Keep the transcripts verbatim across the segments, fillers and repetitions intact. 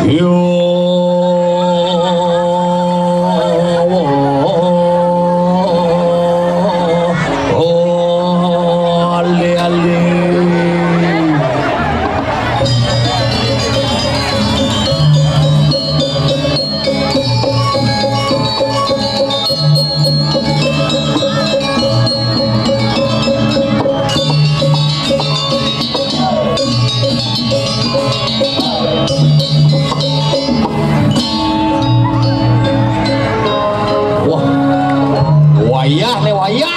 Yo, oh, ale, ale. Wah, wayah nih, wayah.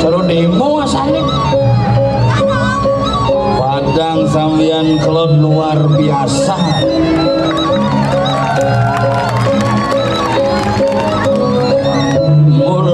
Cara demo asalnya. Padang Sambian Kelod luar biasa. Mula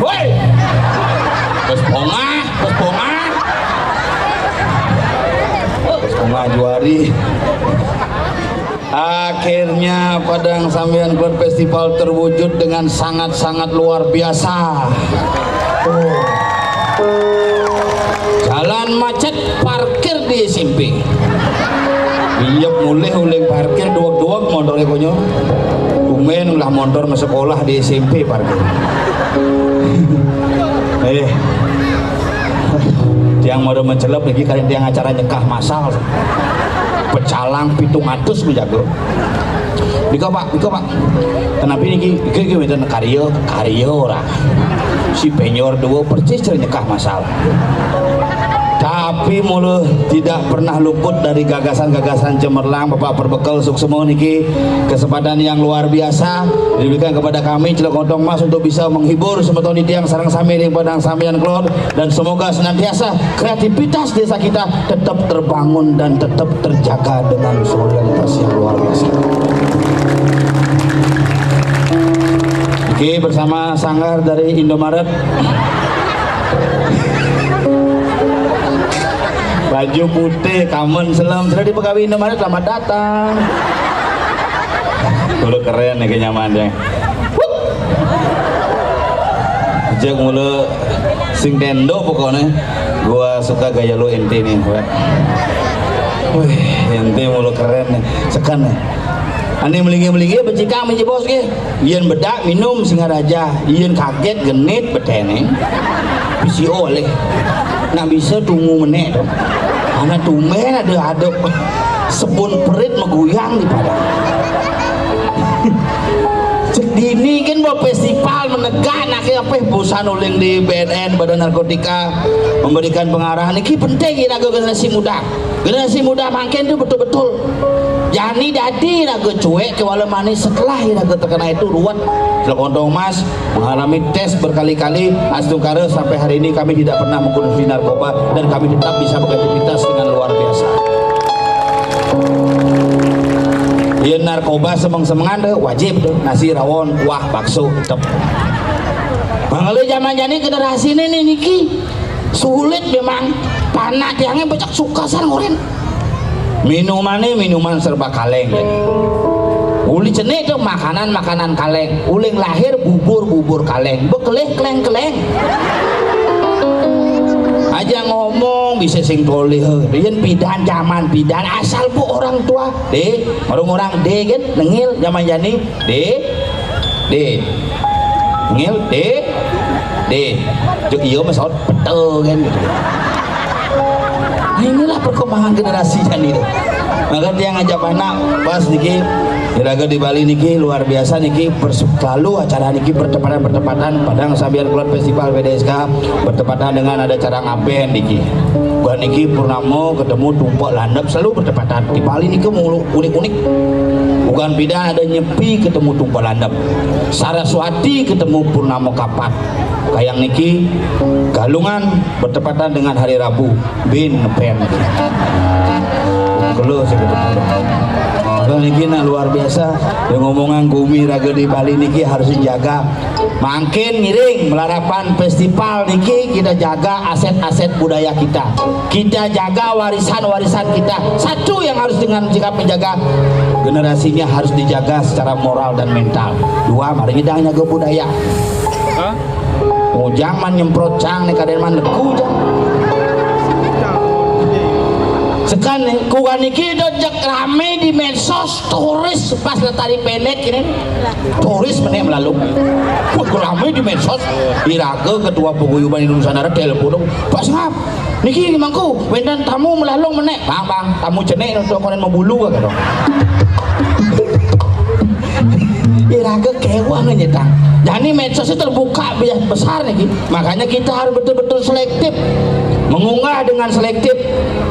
Woi. Bos Ponga, Bos Ponga. Bos Ponga juari. Akhirnya Padang Sambian Club Festival terwujud dengan sangat-sangat luar biasa. Tuh. Jalan macet, parkir di S M P. Iya, mulih uling parkir, duwek-duwek montore konyol. Tumben lah montor sekolah di S M P parkir. Eh. Tiang mau mencelep lagi kalian tiang acara nyekah masal. Pecalang pitung atus ku jago. Bika, Pak, bika, Pak. Kenapa ini ki? Iki, iki wénten karya, karya ora. Si penyor dua persis cara nyekah masal. Tapi mula tidak pernah luput dari gagasan-gagasan cemerlang Bapak Perbekel Suksema niki, kesempatan yang luar biasa diberikan kepada kami Celok Kontong Mas untuk bisa menghibur semeton tiang sareng sami ring Padang Sambian Kelod, dan semoga senantiasa kreativitas desa kita tetap terbangun dan tetap terjaga dengan solidaritas yang luar biasa. Oke, bersama sanggar dari Indomaret. Baju putih, kamen selem, sudah di pegawai Indomaret, selamat datang. Dulu keren nih, kenyaman deh. Jek mulu sing tendo pokoknya. Gua suka gaya lu ente nih, Wak. Wih, ente mulu keren nih. Sekan nih. Ane melingi-melingi becikang menjebos ge. Yen bedak minum Singaraja, yen kaget genit betene. Bisi oleh. Nak bisa tunggu menek tu. Ana tumben ada aduk sebun perit meguyang di padang. Cek dini kan mau festival menegak nak apa bosan uling di B N N, Badan Narkotika, memberikan pengarahan. Ini penting ya generasi muda. Generasi muda mangkin tu betul-betul jani dadi raga cuek ke wala manis setelah raga terkena itu ruwet. Sekontong Mas mengalami tes berkali-kali, astungkara sampai hari ini kami tidak pernah mengkonsumsi narkoba dan kami tetap bisa beraktivitas dengan luar biasa. Ya narkoba semeng-semengan deh wajib tuh, nasi rawon, wah bakso, tep. Mangkali zaman jani generasi ini nih niki sulit memang, panak tiangnya becak suka san urin. Minumannya minuman serba kaleng ya. Uli cenik tuh makanan-makanan kaleng. Uling lahir bubur-bubur kaleng. Bekelih keleng-keleng. Aja ngomong Bisa sing tolih, yen pidan, jaman pidan, asal bu orang tua. Dé, marung orang dé kan, nengil jaman jani. Dé, dé. Nengil, dé, dé. Jok iya mas out, betul kan gitu. Nah, inilah perkembangan generasi jani itu. Maka dia ngajak anak pas niki, iraga di Bali niki luar biasa niki, pers- selalu acara niki bertepatan-bertepatan, padahal sambil keluar festival B D S K bertepatan dengan ada acara ngaben niki. Bukan niki purnama ketemu tumpek landep, selalu bertepatan. Di Bali niki mulu unik-unik. Bukan pidan ada Nyepi ketemu tumpek landep, Saraswati ketemu purnama kapat. Kayang niki Galungan bertepatan dengan hari Rabu. Bin ngepen. Kelo sih ketemu. Maka niki nak luar biasa. Yang ngomongan gumi raga di Bali niki harus dijaga. Makin ngiring melarapan festival niki, kita jaga aset-aset budaya kita. Kita jaga warisan-warisan kita. Satu yang harus dengan sikap menjaga, generasinya harus dijaga secara moral dan mental. Dua, mari kita jaga budaya. Ujang man nyemprot cang nih, kaden man leku cang. Sekan nih, kuan niki do jak rame di medsos, turis pas letari pendek ini. Turis menek melalung. Wah, rame di medsos. Iraga ketua paguyuban Indonesia Nara telepon, "Pak Sengap, niki mangku wénten tamu melalung menek." "Bang, bang, tamu cenik untuk konen mau bulu," kata. Iraga kewang nyetang. Jani medsos itu terbuka bias besar nih. Makanya kita harus betul-betul selektif. Mengunggah dengan selektif.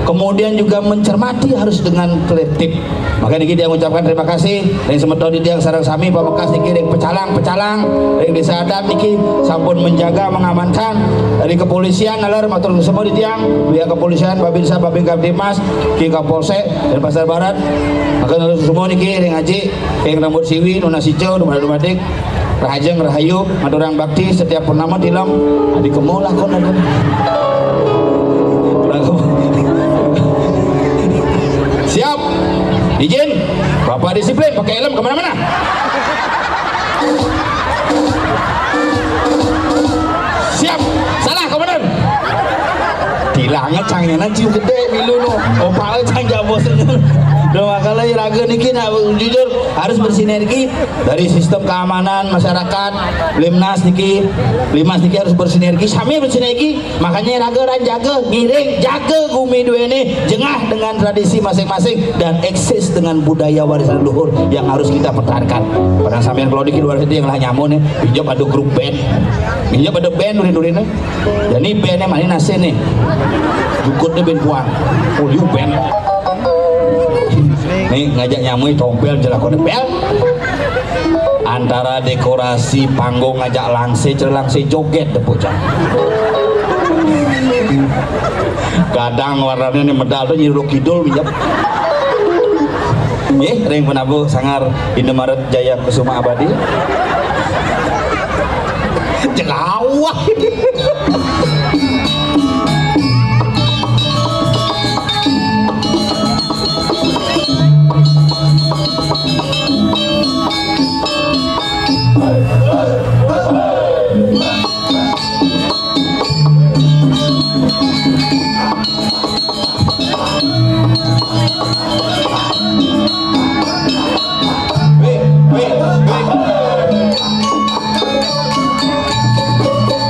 Kemudian juga mencermati harus dengan selektif. Maka niki dia mengucapkan terima kasih ring semeton di tiang sareng sami, pamekas niki ring pecalang-pecalang, ring desa adat niki sampun menjaga, mengamankan. Dari kepolisian naler matur semua di tiang, pihak kepolisian, Babinsa, Babin Kamtibmas, Ki Kapolsek dan Pasar Barat. Maka naler semua niki ring aji, ring rambut siwi, nunas ijo, dumadik-dumadik. Rahajeng, rahayu, maturang bakti setiap purnama tilem. Adi kemo lakon aku. Siap. Izin. Bapak disiplin, pakai helm kemana-mana. Siap. Salah, komandan. Tilangnya cangnya cium gede milu no. Opaknya cang jabos. Doa kalau raga niki nak jujur harus bersinergi dari sistem keamanan masyarakat, Limnas niki, Limas niki harus bersinergi, sami bersinergi. Makanya raga ran jaga, ngiring, jaga gumi duene, jengah dengan tradisi masing-masing dan eksis dengan budaya warisan leluhur yang harus kita pertahankan. Padahal sampean kalau dikit luar itu yang lah nyamun nih, pinjam ada grup band, pinjam ada band durin-durin nih. Jadi bandnya mana nasi nih? Jukutnya band puang. Oh, you band. Nih ngajak nyamui tompel jelakon bel. Antara dekorasi panggung ngajak langse, celana langse joget deh bocah. Kadang warnanya nih medal tuh nyiru kidul minyak. Nggih, ring penabuh Sangar Indomaret Jaya Kusuma Abadi. Jelawah.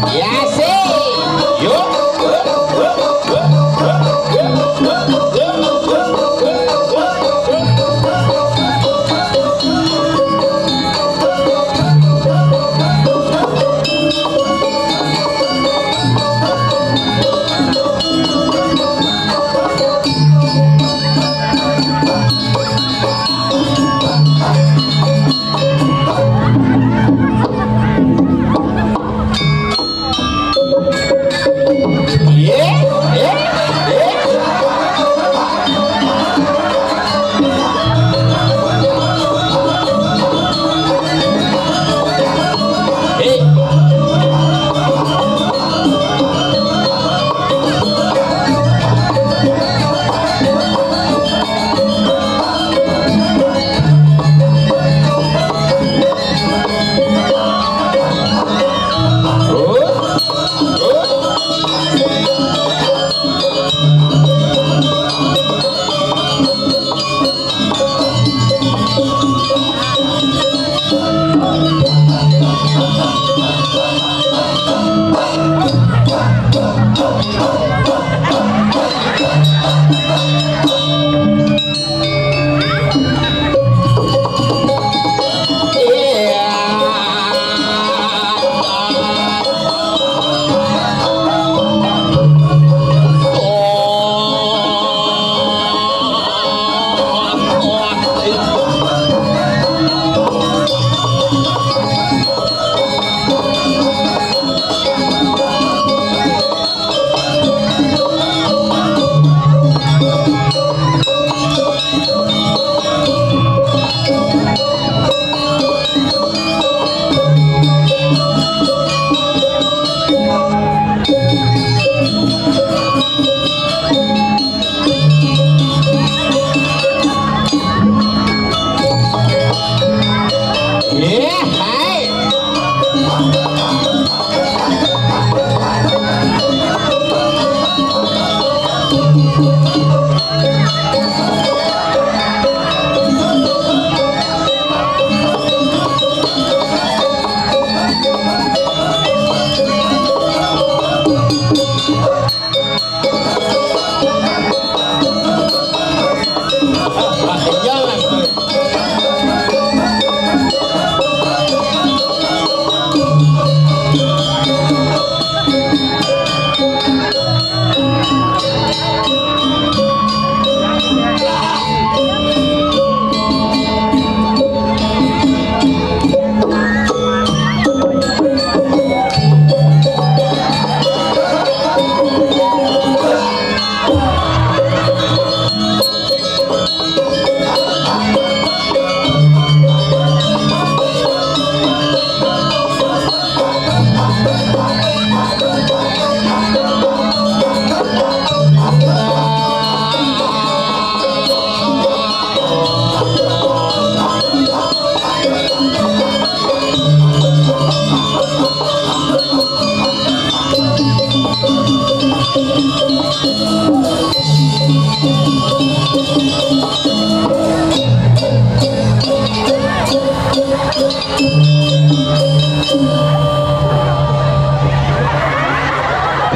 Yes,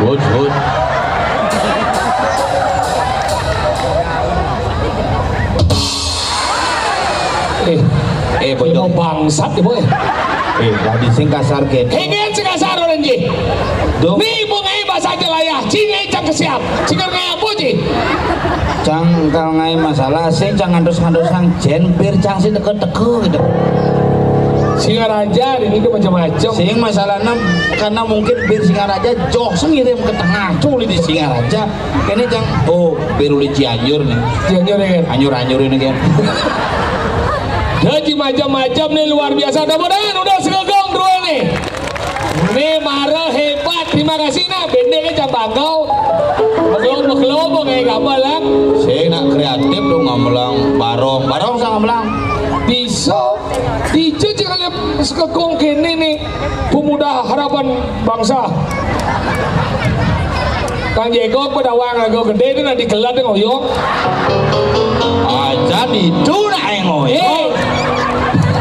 Hut, hut. Eh, eh, bojong. Bangsat ya, boy. Eh, tadi sing kasar ke. Hengen sing kasar orang ji. Duh. Ni mau ngai bahasa aja lah ya. Cing ngai cang kesiap. Cing ngai apa ji? Cang kal ngai masalah sing cang ngandos-ngandos sang jen bir cang sing teke-teke gitu. Singaraja ini tuh macam-macam. Sing masalahnya karena mungkin bir Singaraja joh sing ngirim ke tengah culi di Singaraja. Kene cang, oh, bir uli Cianjur nih. Cianjur ya kan? Anjur-anjur ini kan. Jadi macam-macam nih luar biasa. Tepuk tangan udah segegong dua nih. Nih mara hebat. Terima kasih nak. Bendek aja bangau. Begelong-begelong kayak gamelan. Saya nak kreatif dong gamelan barong. Barong sang gamelan. Bisa. Dicuci kali sekekong kene nih. Pemuda harapan bangsa. Kang Jegok pedawang lagu gede itu nanti kelat ngoyong. Aja ditu nak ngoyong. Eh,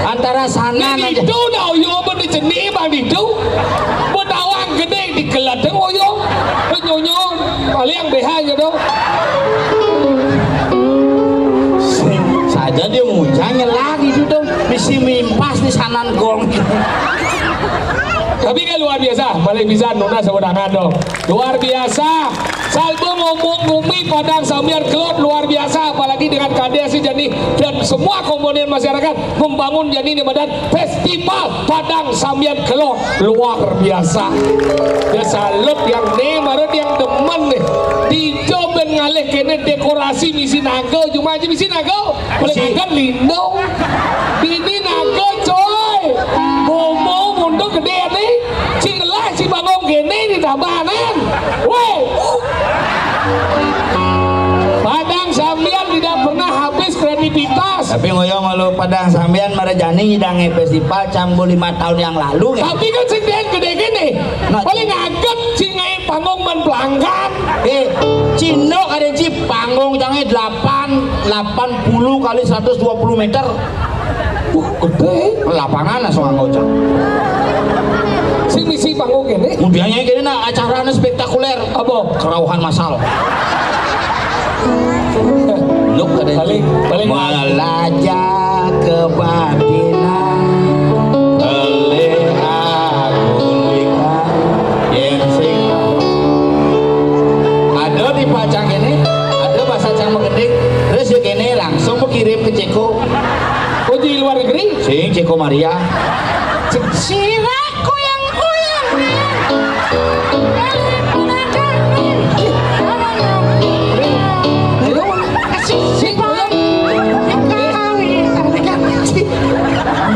antara sana nanti ditu nak ngoyong pun diceni bang ditu. Pedawang gede di kelat ngoyong. Penyonyo paling B H aja dong. Saja dia muncanya lagi itu dong. Misi mimpas di sanan gong. Tapi kan luar biasa, paling bisa nuna seorang dong. Luar biasa. Salbung ngomong bumi Padang Sambian Kelot luar biasa, apalagi dengan K D S I jadi dan semua komponen masyarakat membangun jadi ini badan Festival Padang Sambian Kelot luar biasa. Ya salut yang nih, marut yang demen nih. Dijo ben ngalih kene dekorasi misi naga, cuma aja misi naga. Boleh kagak lindung. Bini naga coy. Bomo mundur gede nih. Cing lah si bangong kene di tabanan. Weh. Padang Sambian tidak pernah habis kreativitas. Tapi ngoyong kalau Padang Sambian marajani ngidange festival cambo lima tahun yang lalu ya. Tapi kan sing gede gini. Nah, paling agak sing ngai panggung man pelanggan. Eh, Cino ada ji panggung jange delapan, delapan puluh kali seratus dua puluh meter. Uh, gede. Lapangan langsung anggo cang. Sing ngisi panggung kéné. Kemudiannya kéné nah acara anu spektakuler. Apa? Kerauhan massal. Nuk ada paling, paling melajah kebatinan. Oleh aku lihat yang sing ada di pacang ini, ada bahasa cang mengedik, terus ya kene langsung mengirim ke Ceko. Oh, di luar negeri? Sing Ceko Maria. Sira kuyang-kuyang. Sing, sing, sing.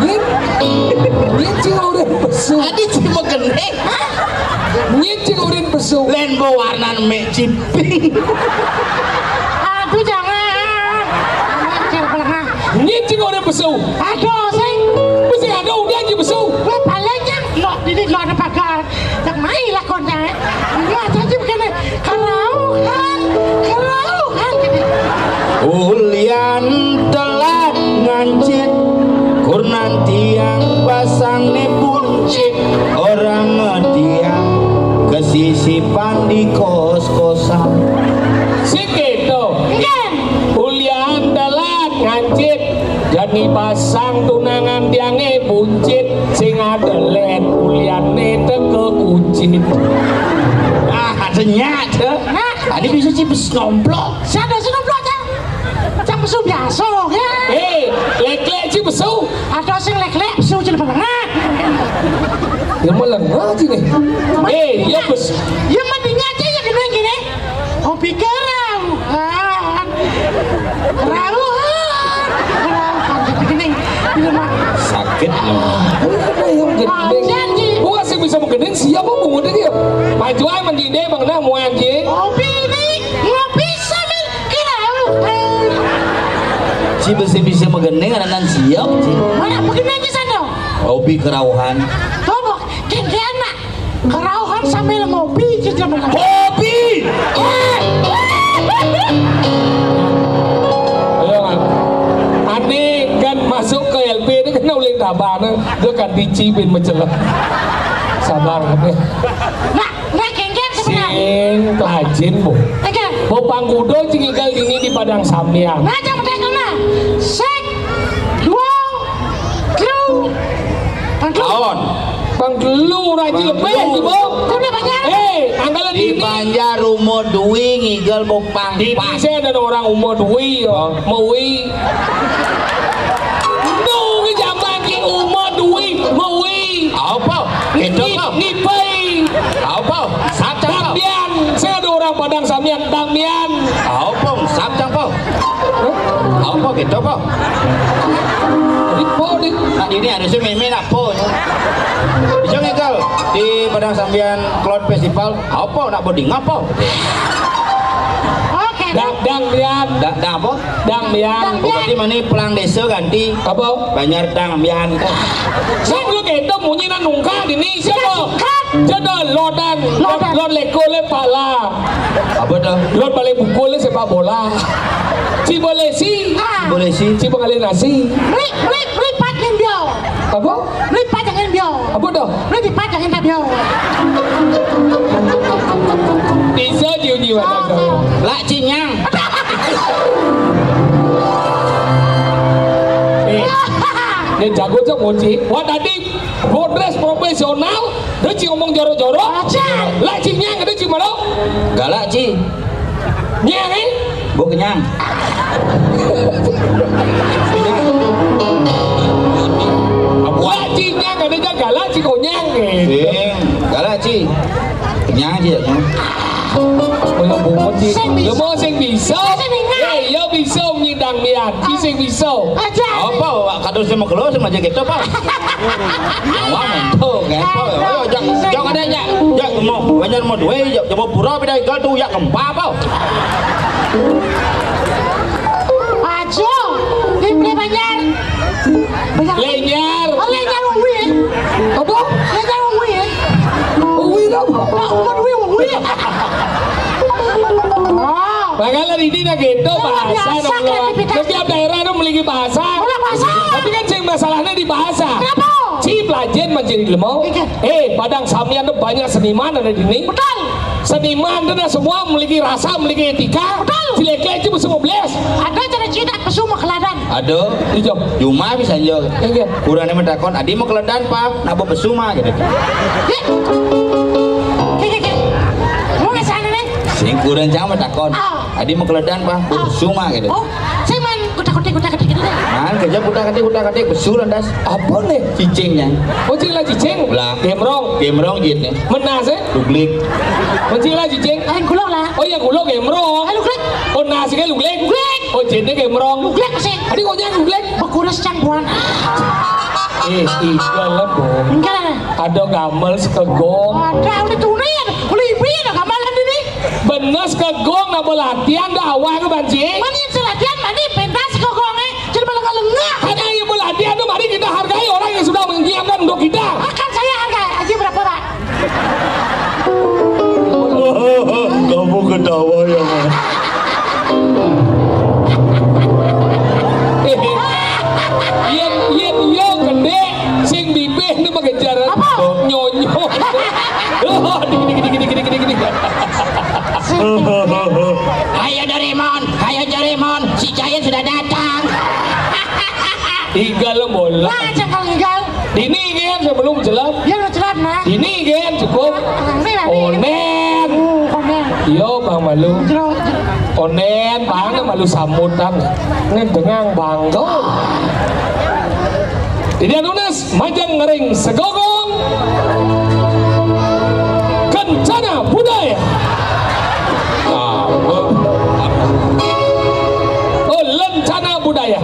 Nyit, nyit sing urin pesu. Adi cuma gendeng. Nyit sing urin pesu. Len bo warnan mek ciping. Aduh, jangan. Jangan, jangan. Nyit sing urin pesu. Aduh, sing. Mesti ada udah aja pesu. Weh, paling yang lo di lo ada pagar. Yang main lakonnya. Iya, jadi begini. Kerauhan, kerauhan. Ulian telat ngancit, kurnan tiang pasang ne buncit, orang tiang kesisipan di kos-kosan. Sing gitu. Nggih. Ulian telat ngancit, jadi pasang tunangan tiangé buncit, sing adelet uliané teke kucit. Ah, ada nyak, Cek. Nah. Tadi bisa cipes nomplok. Siapa sih nomplok, Cang? Cang pesu biasa, ya. Eh, lek-lek ci pesu. Ada sing lek-lek pesu jadi melengah. Ya melengah ci nih. Eh, ya bes. Ya mendingnya aja ya gini, gini. Hobi kerauhan. Kerauhan. Kerauhan. Gini, gini, Mak. Sakit loh. Aduh, apa yang gendeng? Aja, Ci. Gua sih bisa menggendeng, siapa mau gendeng ya? Maju aja mending deh, Bang, nah, mau aja. Hobi ini, ngopi sambil kerauhan. Si besi bisa menggendeng, ada nan siap, Ci. Mana begini aja sana? Hobi kerauhan. Coba, genggean, Mak. Kerauhan sambil ngopi, Ci, zaman. Hobi! Eh! Ayo, Mak. Ane kan masuk ke L P ini kan uling tabana, dia kan dicibin mencelek. Sabar, ya. Nah, nah, genggean sebenarnya. Sing kelajin, Bu. Oke. Bu Panggudo sing igal ini di Padang Sambian. Nah, jangan petek, nah. Sek. Dua. Telu. Pangkelu. Laon. Pangkelu, raji lebih, Pangkelu. Ibu. Kudu Banjar. Eh, angkala di dini. Banjar umur dwi ngigel mau pang. Di dini saya ada orang umur dwi, ya. Oh. Mewi. Duh, ki jaman ki umur dwi, mewi. Apa? Itu apa? Ngi-, ngipai. Apa? Sacang apa? Sambian. Saya ada orang Padang Sambian, Sambian. Apa? Sacang apa? Apa gitu apa? Di po di. Nah, ini ada si Mimi nak po. Bisa ngegal di Padang Sambian Cloud Festival. Apa nak bodi ngapa? Oke. Dang, dang, Bian. Dang, dang apa? Dang, Bian. Oh, berarti mana pelang desa ganti. Apa? Banjar Dang, Bian. Sing lu gitu munyi nang nungka di ni siapa? Jodoh lodan, lot, Lodan. Lot leko le pala. Apa tu? Lot balik bukul le sepak bola. Cibolesi. Ah. Boleh sih. Cibolesi nasi. Beli, beli, beli pat yang dia. Apa? Beli pat yang dia. Apa tu? Beli di pat yang dia. Bisa jiu jiwa. Oh, oh. Lak cinyang. Eh, dia jago tu moci. Wah tadi Bodres profesional, dia ci ngomong jorok-jorok. Aja. Lah ci nyang, dia ci malu. Galak ci. Nyang eh? Bu kenyang. Lah ci nyang, ada dia galak ci konyang eh. Sing, galak ci. Kenyang aja. Koyo bungut iki. Sing bisa. Ya mau sing bisa. Sing ingat. Eh, ya bisa nyidang niat. Ki sing bisa. Aja. Apa wak kadus sing megelo sing aja gitu, Pak? Wah, mentu, ngepo. Ayo, jak, jak ada jak. Jak mau, banyak mau duwe, jak coba pura pindah igal tuh, jak gempa apa? Aja. Di Beli Banjar. Banjar. Lenyar. Oh, lenyar wong kuwi. Apa? Lenyar wong kuwi. Wong kuwi lho. Kok wong kuwi, wong kuwi? Oh. Makanya ini nak gitu bahasa biasa dong, kan, lo. Setiap daerah itu memiliki bahasa. Ora bahasa. Tapi kan sing masalahnya di bahasa. Kenapa? Sip, lajeng mancing ilmu. Iya. Eh, padang samian tuh banyak seniman ada di sini. Betul. Seniman tuh nah semua memiliki rasa, memiliki etika. Betul. Jelek-jelek aja bisa ngebles. Ada cara Cina, pesu mah keladan. Ada. Iya. Cuma bisa aja. Iya. Kurangnya mentakon, adi mau keledan, Pak. Nabo pesu mah gitu. Iya. Iya, iya, iya. Mau nggak sana nih? Sing kurang jangan mentakon. Ah. Adi mau keledan, Pak. Nabo pesu mah gitu. Oh, saya main kutak-kutik, kutak-kutik gitu deh. Man, kerja kutak-kutik, kutak-kutik, pesu lantas. Apa nih? Cicingnya. Oh, cing lah cicing. Lah. Gemrong. Gemrong jitnya. Menas, eh? Luglik. Oh, cing lah cicing. Lain kulo lah. Oh, iya, kulo gemrong. Eh, luglik. Oh, nasi kan luglik. Luglik. Oh, jitnya gemrong. Luglik sih. Adi konyang luglik. Bekurus cangguan. Eh, iya lah, Bong. Enggak lah. Ada gamel sekegong. Ada, udah tunai ya. Udah ibu ya, ada gamelan ini. Bener sekegong, nabo latihan dah awal ke banci. Mana yang latihan, mana pentas sekegong, eh. Jadi malah ngelengah. Hanya yang berlatih itu mari kita hargai orang yang sudah mengiamkan untuk kita. Akan saya hargai. Aji berapa, Pak? Kamu ketawa ya, Mas? Yen, yen yo gede, sing bibih ini mengejar. Apa? Nyonyo. Oh, dikit, dikit, dikit, dikit, dikit, dikit. Ayo Doraemon, ayo Doraemon, si Giant sudah datang. Igal bola. Nah, cakal igal. Dini kan sebelum jelap. Ya udah jelap nah. Dini kan cukup. Nah, ini lah. Onen. Uh, onen. Yo, Bang Malu. Jeruk. Onen, Bang Malu sambutan. Ngedengang Bang. Tuh. Jadi anunas, majang ngering segogong. Kencana budaya. Ah, oh, lencana budaya.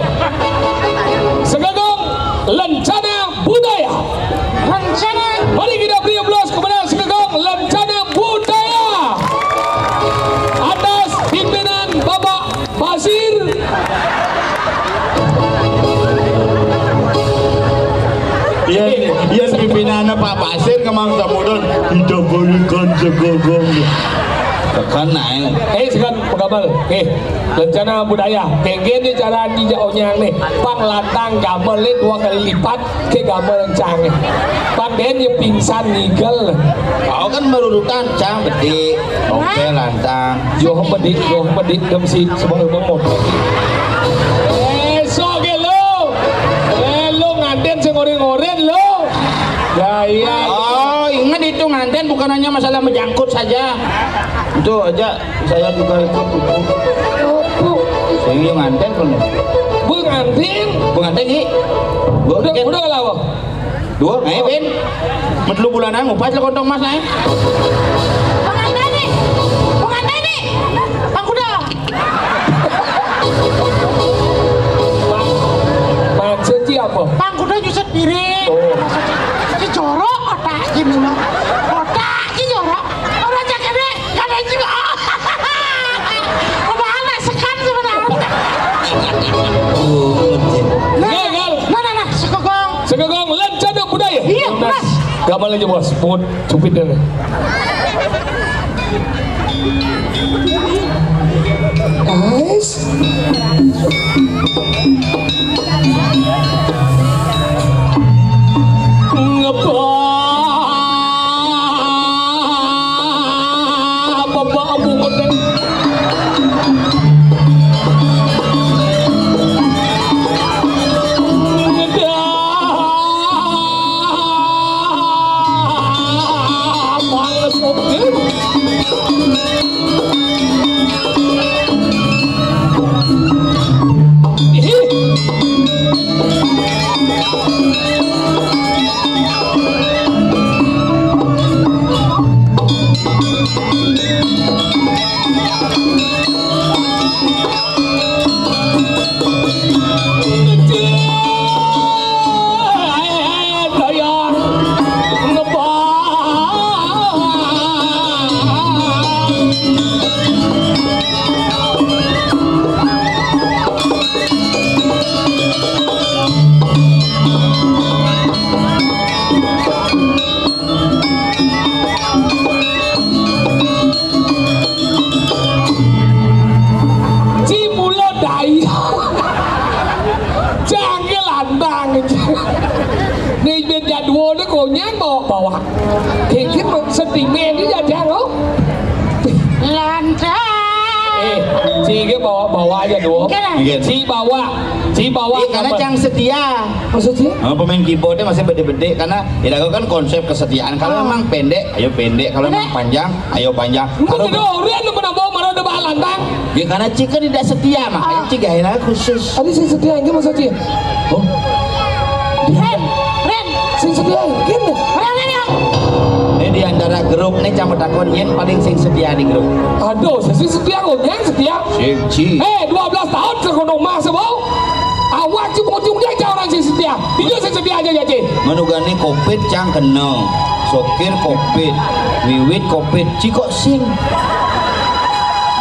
Segogong, lencana budaya. Rencana. Mari kita beri aplaus kepada Segogong, lencana budaya. Atas pimpinan Bapak Basir. Iya, iya, pimpinannya Pak Basir kemang samudon. Kita berikan segogong. Tekan naik. Eh, segan pegabal. Eh, rencana budaya. Kengken ni cara ni jak onyang ni. Pang latang gamel ni dua kali lipat ke gamel rencang ni. Pang den ni pingsan nigel. Kau kan berurutan, cang, bedik. Oke, lantang. Yo bedik, yo bedik, dem si sebelum motor. Esok ke lo. Eh, lo nganten sing oren-oren lo. Gaya. Oh, ingat itu nganten bukan hanya masalah menjangkut saja. Itu aja saya juga ikut. Sing yo nganten kono. Bu nganten. Bu nganten, Ki. Udah, udah lah. Dua, naik, Bin. Metelu bulanan ngupas lo kontong mas naik. Pengantene, pengantene, Bang Kuda. Maksudnya apa? Bang Kuda nyuset piring. Oh. Maksudnya, si jorok otak gini loh. Otak si jorok. Orang cakepnya kan juga. Padahal nak sekan sebenarnya. Gagal. Nah, nah, nah, segogong. Segogong, lencana budaya. Iya, Mas. Gamal aja, Bos. Pungut, cupit deh. Guys. Ngapa? Apa, Pak, aku kena? Ngedah. Males, oke. Ih. Kiki sedih men dia jajang, oh. Lantas. Eh, Ci ke bawa, bawa aja dulu. Enggak lah. Iya. Ci bawa, Ci bawa. Iya, karena apa? Cang setia. Maksudnya? Oh, pemain keyboardnya masih bede-bede karena ya kan konsep kesetiaan. Kalau memang pendek, ayo pendek. Kalau memang panjang, ayo panjang. Kalau orang lu pernah bawa mana udah bahan lantang? Ya karena Ci kan tidak setia, makanya Ci gawe khusus. Tadi saya setia, enggak maksud Ci? Oh. Ren, Ren. Sing setia, gini. Ren, Ren, ya. Ini di antara grup nih, cang takon yen paling sing setia di grup. Aduh, sing setia, kok yang setia? Sing Ci. Eh, dua belas tahun ke gunung mas, bau. Awak cuma ujung dia aja orang sing setia. Dia sing setia aja, ya, Ci. Menugani covid, cang kena. Sokir covid, wiwit covid, Ci kok sing.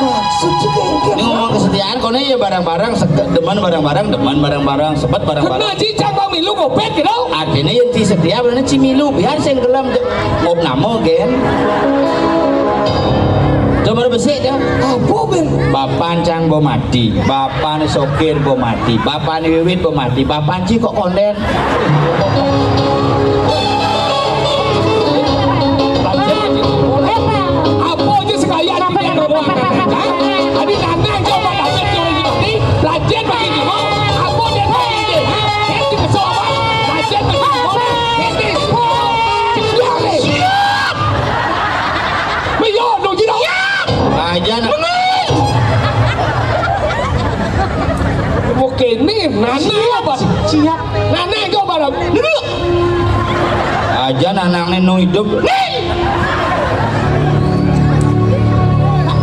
Maksud Ci kengken. Ini ngomong kesetiaan, kone ya barang-barang, seke-, demen barang-barang, demen barang-barang, sebet barang-barang. Kena Ci cang bang milu covid gitu. Artinya ya Ci setia, bener Ci milu, biar sing gelem je-, ngop namo gen. Coba besik ya. Apa, Ben? Bapan cang bo mati, bapan sokir bo mati, bapan wiwit bo mati, bapan Ci kok konden. Apa aja sekalian bikin rombongan, ha? Tadi nana coba dapat curi di mati, belajar bagi dulu. Apa dia mau ini, ha? Dia juga soal, belajar bagi dulu. Ini, siap, eh. Siap. Mayo, nunggu dong. Siap. Aja nak. Oke, ini nana apa? Siap. Nana coba dong. Duduk. Aja nanang nu hidup.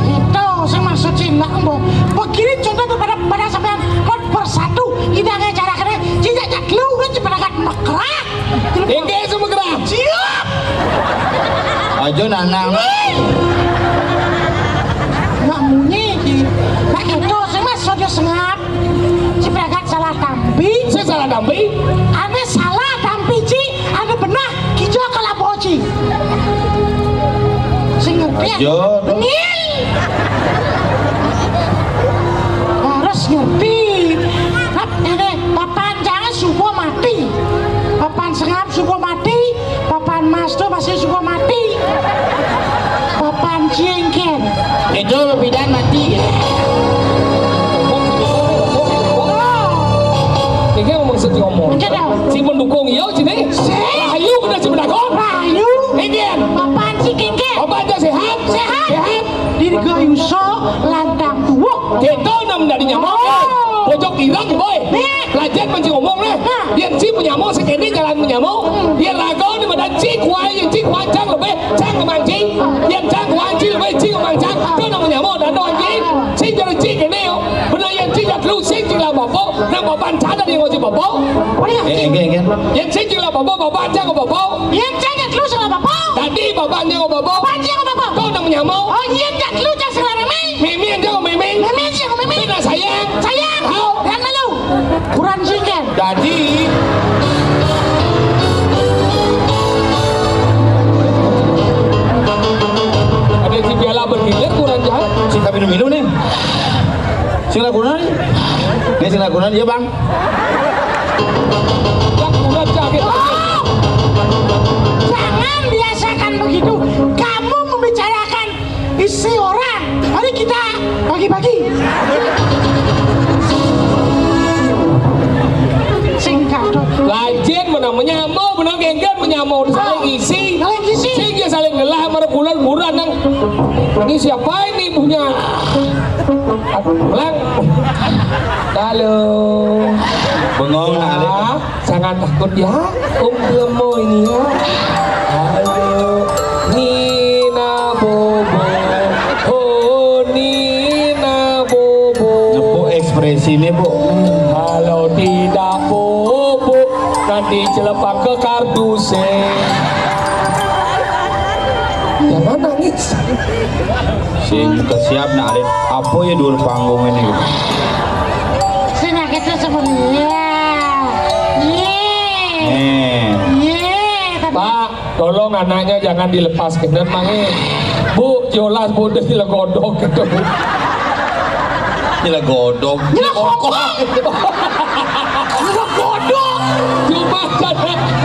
Itu sing maksud Cina, embo. Begini contoh kepada, pada sampean, kon bersatu, idangnya cara kene, jijak jak lu, lu cepat akan mekerah. Inggih, semekerah. Siap. Aja nanang. Mak munyi iki. Mak itu sing maksud dia sengap. Cipragat salah tampi. Sing salah tampi? Ane salah tampi, Ci. Ane benah, kijo kelapo, Ci. Sing ngerti ya? Aja. Ngil. Harus ngerti. Hap, ini, papan jangan subuh mati. Papan sengap subuh mati. Papan mas tuh masih suka mati. Papan cingkir. Itu bidan mati. Ini ngomong sedih ngomong. Enggak dong. Si mendukung iya sini. Si. Rahayu kena si mendukung. Rahayu. Ini. Papan si kingkir. Papan aja sehat. Sehat. Sehat. Dirgo yuso lantang tuwuk. Kita nam dari nyamuk. Oh. Bojok irang, boy. Nih. Belajar mancing ngomong nih. Nah. Yen si penyamuk sekene jalan penyamuk. Hmm. Yen raga ni madan ci kuai, yen ci kuai cang lebih cang kemang ci. Yen cang kuai ci lebih ci kemang cang. Tu nama penyamuk dan doang ci. Sing jalan ci kene yo. Benar yen ci jak lu sing ci lah bapak. Nang bapak cang tadi ngoci bapak. Boleh ya? Eh, enggak, enggak. Yen sing ci lah bapak, bapak cang ke bapak. Yen cang jak lu sing lah bapak. Tadi bapak cang ke bapak. Bapak cang ke bapak. Tu nama penyamuk. Oh, yen jak lu cang sing lah meme. Meme aja kok meme. Meme aja kok meme. Benar sayang. Sayang. Hau. Dan lalu. Kurang singkat. Jadi ada si piala bergilir kurang jahat. Sing tapi minum nih. Sing lakukan nih. Nih sing lakukan ya bang. Yang kurang jahat. Jangan biasakan begitu. Kamu membicarakan isi orang. Mari kita bagi-bagi. Singkat. Lajin menang menyamuk, menang genggan menyamuk. Saling isi. Saling isi. Sehingga saling gelah, mara bulan murah nang. Ini siapa ini ibunya? Ulang. Halo. Bengong, nah, ah. Jangan takut ya, Om Lemo ini ya. Halo, Nina Bobo. Oh, Nina Bobo. Nepuk ekspresi ini, Bu. Kalau tidak Bobo, nanti celepang ke kardus, eh. Jangan nangis. Sing kesiap nak alit. Apa ya dua panggung ini? Sing nak itu sebenarnya. Ye. Eh. Ye, tapi Pak, tolong anaknya jangan dilepas kena mangi. Bu, jolas bodoh di legodok gitu, Bu. Nyela godog. Nyela kongkong. Nyela godog. Cuma kan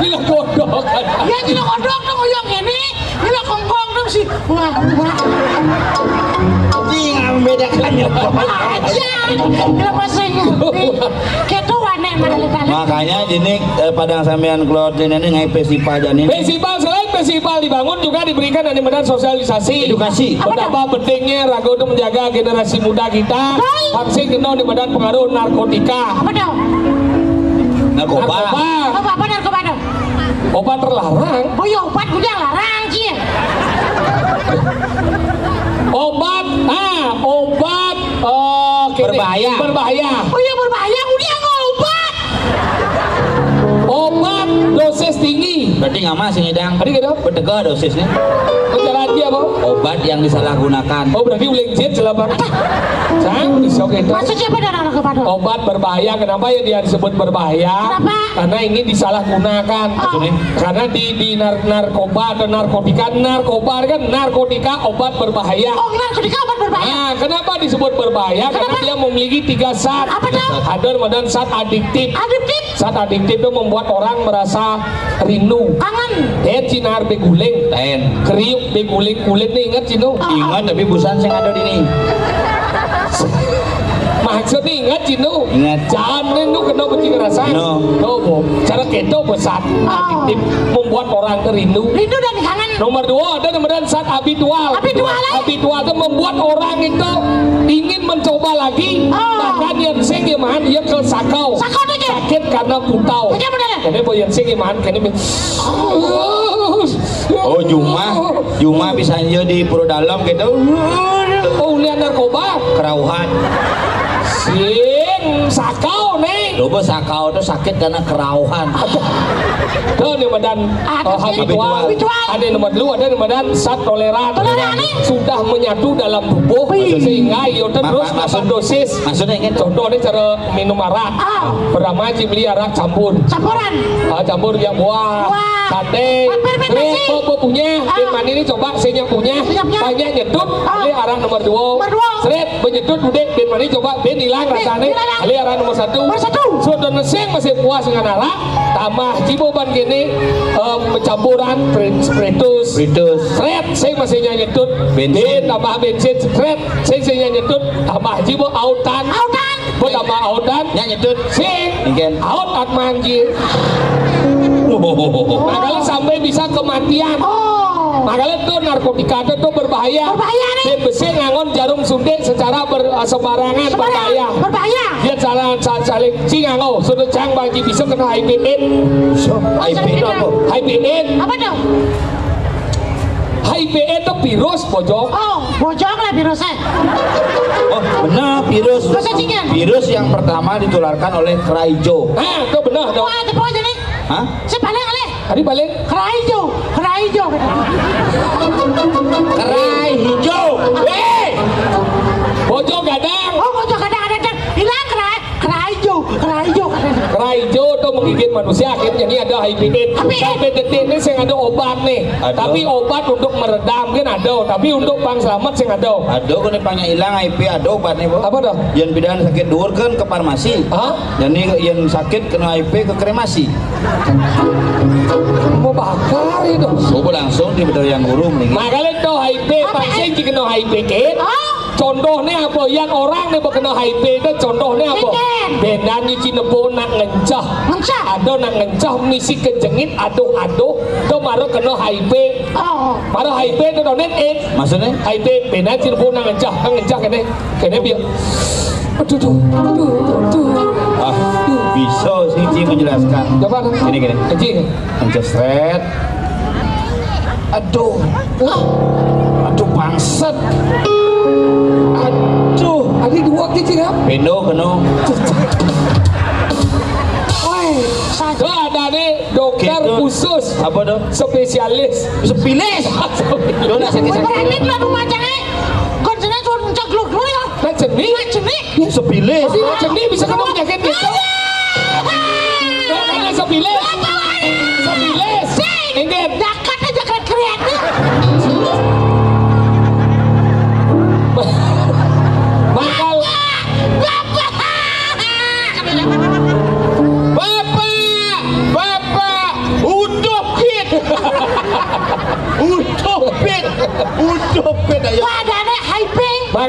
nyela godog kan. Ya, nyela godog dong, yang ini. Nyela kongkong dong sih. Wah, wah. Ini ngambedakan ya. Aja. Nyela paseng. Keto wane mana tadi. Makanya ini, eh, Padang Sampean Claude ini ngai festival dan ini. Festival, selain festival dibangun juga diberikan animadan sosialisasi. Edukasi. Betapa pentingnya raga untuk menjaga generasi muda kita. Betul. Pang sing kena di badan pengaruh narkotika. Apa tuh? Narkoba. Narkoba. Apa, apa narkoba tuh? Obat terlarang. Oh ya, obat udah larang, cie. Obat, ah, obat, eh, kene. Berbahaya. Berbahaya. Oh ya, berbahaya, udah nggak obat. Obat dosis tinggi. Berarti nggak masih ngidang. Tadi gitu. Betegah dosisnya. Menjalani apa? Obat yang disalahgunakan. Oh, berarti uling jin selapan. Sang, bisa gitu. Maksudnya apa dan anak kepada? Obat berbahaya. Kenapa ya dia disebut berbahaya? Kenapa? Karena ini disalahgunakan. Oh. Maksudnya? Karena di, di nar-, narkoba atau narkotika, narkoba kan narkotika obat berbahaya. Oh, narkotika obat berbahaya. Nah, kenapa disebut berbahaya? Karena kenapa? Dia memiliki tiga zat. Apa tuh? Ada dan zat adiktif. Adiktif? Zat adiktif itu membuat orang merasa rindu. Kangen. Eh, cinar beguling. Lain. Kriuk beguling kulit nih, ingat sih tuh. Ingat, tapi busan sing ada di ini. Maksudnya ingat sih tuh. Ingat. Jangan nih, lu kena benci ngerasa. No. Tuh, Bu. Cara keto besar. Ah. Adiktif membuat orang rindu. Rindu dan kangen. Nomor dua, ada nomor zat habitual. Habitual, eh? Habitual itu membuat orang itu ingin mencoba lagi. Ah. Bahkan yang sing ya, man, ya ke sakau. Sakau tuh, Cik. Sakit karena putau. Iya, bener. Jadi, boh, yang sing ya, man, kene, oh, jumah, jumah bisa aja di pura dalam gitu. Oh, lihat narkoba. Kerauhan. Sing sakau nih. Loba sakau tuh sakit karena kerauhan. Tuh, ini badan, ah, eh, habitual. Habitual. Ada nomor dua, ada nomor dan zat toleran. Toleran, eh? Sudah menyatu dalam tubuh. Wih. Sehingga iya terus ma-, ma-, makan dosis. Maksudnya ini tuh. Contohnya cara minum arak. Ah. Pertama, Cik, beli arak campur. Campuran. Ah, campur yang buah. Buah. Sate. Fermentasi. Seret, kok, kok punya? Ah. Bin Mani ini coba, saya punya. Saya punya. Banyak nyetut. Ah. Beli arak nomor dua. Nomor dua. Seret, menyetut, udah, bin Mani coba, bin hilang rasanya. Hilang. Beli arak nomor satu. Nomor satu. Sudah neseng masih puas dengan arak. Tambah jibo ban gini, em, campuran spri-, spiritus. Spiritus. Seret, saya masih nyetut. Bensin. Bin tambah bensin, seret, saya, saya nyetut. Tambah jibo autan. Autan. Buat apa autan? Nyanyi tut. Sing. Mungkin. Aut at manji. Makanya sampai bisa kematian. Oh. Makanya tuh narkotika tuh, tuh berbahaya. Berbahaya nih. Sing besi ngangon jarum suntik secara ber-, eh, sembarangan. Sembarangan. Berbahaya. Berbahaya. Dia salah, sa-, saling sing nganggo. Sudah cang bagi bisa kena H I V AIDS. Bisa. H I V itu apa? H I V AIDS. Apa tuh? H I V itu virus, bojong. Oh, bojong lah virusnya. Oh, benar, virus. Virus yang pertama ditularkan oleh keraijo. Nah, itu benar, dong. Wah, itu apa aja nih? Hah? Si paling alih. Tadi paling? Keraijo, keraijo. Kerai hijau. Hei! Bojong gadang. Oh, bojong gadang ada, dan hilang kerai. Keraijo, keraijo, katanya. Keraijo tuh menggigit manusia, akhirnya ini ada H I V AIDS. Tapi sampai detik ini saya ada obat nih. Aduh. Tapi obat untuk meredam kan ada, tapi untuk pang selamat sih ada. Aduh, kok ini pangnya hilang H I V, ada obatnya, Bu. Apa dah? Yang bidan sakit dur kan ke farmasi. Hah? Jadi yang sakit kena H I V ke kremasi. Mau bakar itu. Coba langsung di betul yang guru mending. Makanya tuh H I V, apa, pasti kena H I V kan? Hah? Contohnya apa? Yang orang nih kena H I V itu contohnya apa? Bikin. Benan nyuci nebo nak ngencah. Ngencah. Ada nak ngencah misi kejengit, aduh, aduh, itu baru kena H I V. Oh. Baru H I V itu donet AIDS. Maksudnya? H I V, benan nyuci nebo nak ngencah, nak ngencah kene. Kene biar. Aduh, aduh, aduh, aduh. Ah, bisa sih Ci menjelaskan. Coba. Gini, gini. Kecil. Mencesret. Aduh. Aduh, bangset. Aduh. Ada dua kecil ya? Pendo keno. Woi, itu ada nih dokter gitu. Khusus. Apa tuh? Spesialis. Spesialis. Lo nak sakit-sakit. Berani lah rumah jangan. Kon sana suruh ngecek dulu ya. Nah, jenis. Nah, jenis. Spesialis. Tapi nah, jenis bisa kena penyakit gitu. Nah, karena spesialis. Spesialis. Enggak. Jakarta, Jakarta kreatif. Bakal.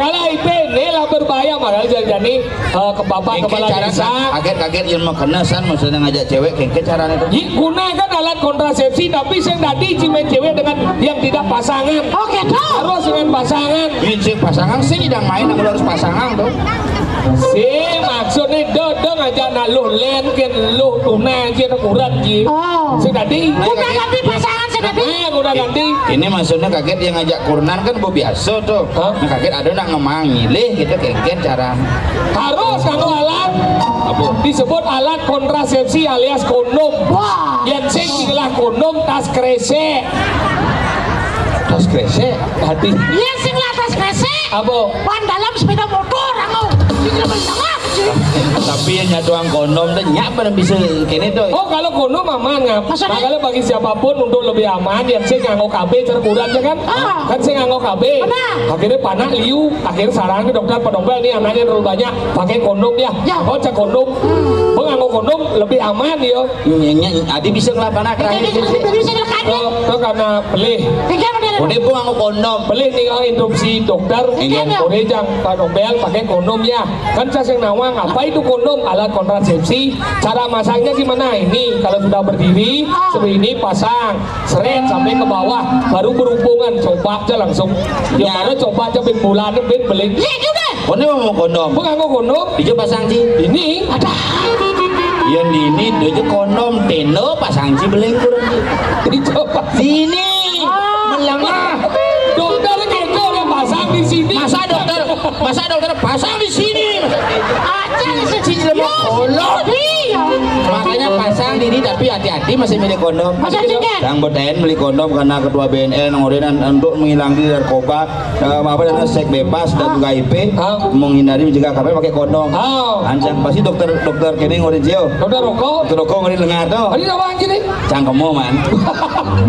Alah, itu ini lah berbahaya, makanya jadi, eh, ke bapak kepala desa. Kaget-kaget yang mau kena san, maksudnya ngajak cewek, kayak cara itu. Gunakan alat kontrasepsi, tapi sing tadi cimit cewek dengan yang tidak pasangan. Oke, tuh. Harus dengan pasangan. Ini sing pasangan sih, yang main, harus pasangan tuh. Si maksudnya dodong aja nak luh len, ken luh tunai, ken kurang ji. Oh. Sing tadi. Udah ganti pasangan, sing tadi. Nah, udah ganti. Ini maksudnya kaget yang ngajak kurenan kan bu biasa tuh. Hah? Nah, kaget ada nak ngemang ngilih gitu, kaget cara. Harus kalau alat. Apa? Disebut alat kontrasepsi alias kondom. Wah. Yang sing istilah kondom tas kresek. Tas kresek? Tadi. Iya, sing lah tas kresek. Apa? Ban dalam sepeda motor, anu. Sing lebih tengah, sih. Tapi yang nyatuang kondom tuh nyak pada bisa kene tuh. Oh, kalau kondom aman, ngap. Maksudnya? Nah, kalau bagi siapapun untuk lebih aman, yang sing nganggo K B cerburan ya kan? Ah. Kan sing nganggo K B. Benar. Akhirnya panak liu, akhirnya saran ke dokter, "Pak dokter, ini anaknya terlalu banyak, pakai kondom ya." Ya. Oh, cek kondom. Hmm. Nganggo kondom lebih aman ya. Nyenyak, adi bisa ngelapana terakhir. Bisa, bisa, bisa ngelekat, ya. Tuh, tuh karena pelih. Tiga model. Udah bu nganggo kondom. Pelih nih kalau interupsi dokter. Iya, iya. Udah jang Pak Nobel pakai kondom ya. Kan saya yang nawang, apa itu kondom? Alat kontrasepsi. Cara masangnya gimana? Ini kalau sudah berdiri, ah, seperti ini pasang, seret sampai ke bawah, baru berhubungan. Coba aja langsung. Ya, ya. Baru coba aja bin bulan, bin beling. Iya juga. Kondom mau kondom? Bukan mau kondom. Ijo pasang ji. Ini ada. Yang di ini dojo kondom tendo pasang ji beling kurang. Dicoba. Sini. Ah. Melengah. Dokter kita udah pasang di sini. Masa dokter, masa dokter pasang di sini? Aja di sini. Sini lemah kolot. Iya. Makanya pasang di ini, tapi hati-hati masih milih kondom. Masa sih, kan? Yang berdain beli kondom karena ketua B N N ngorenan untuk menghilangkan narkoba. Eh, apa namanya, seks bebas dan juga H I V, ah, menghindari mencegah K P pakai kondom. Ah. Ancang pasti dokter, dokter kene ngori jio. Dokter rokok. Dokter rokok ngori lengar tuh. Ini apa anjir nih? Cangkemo man.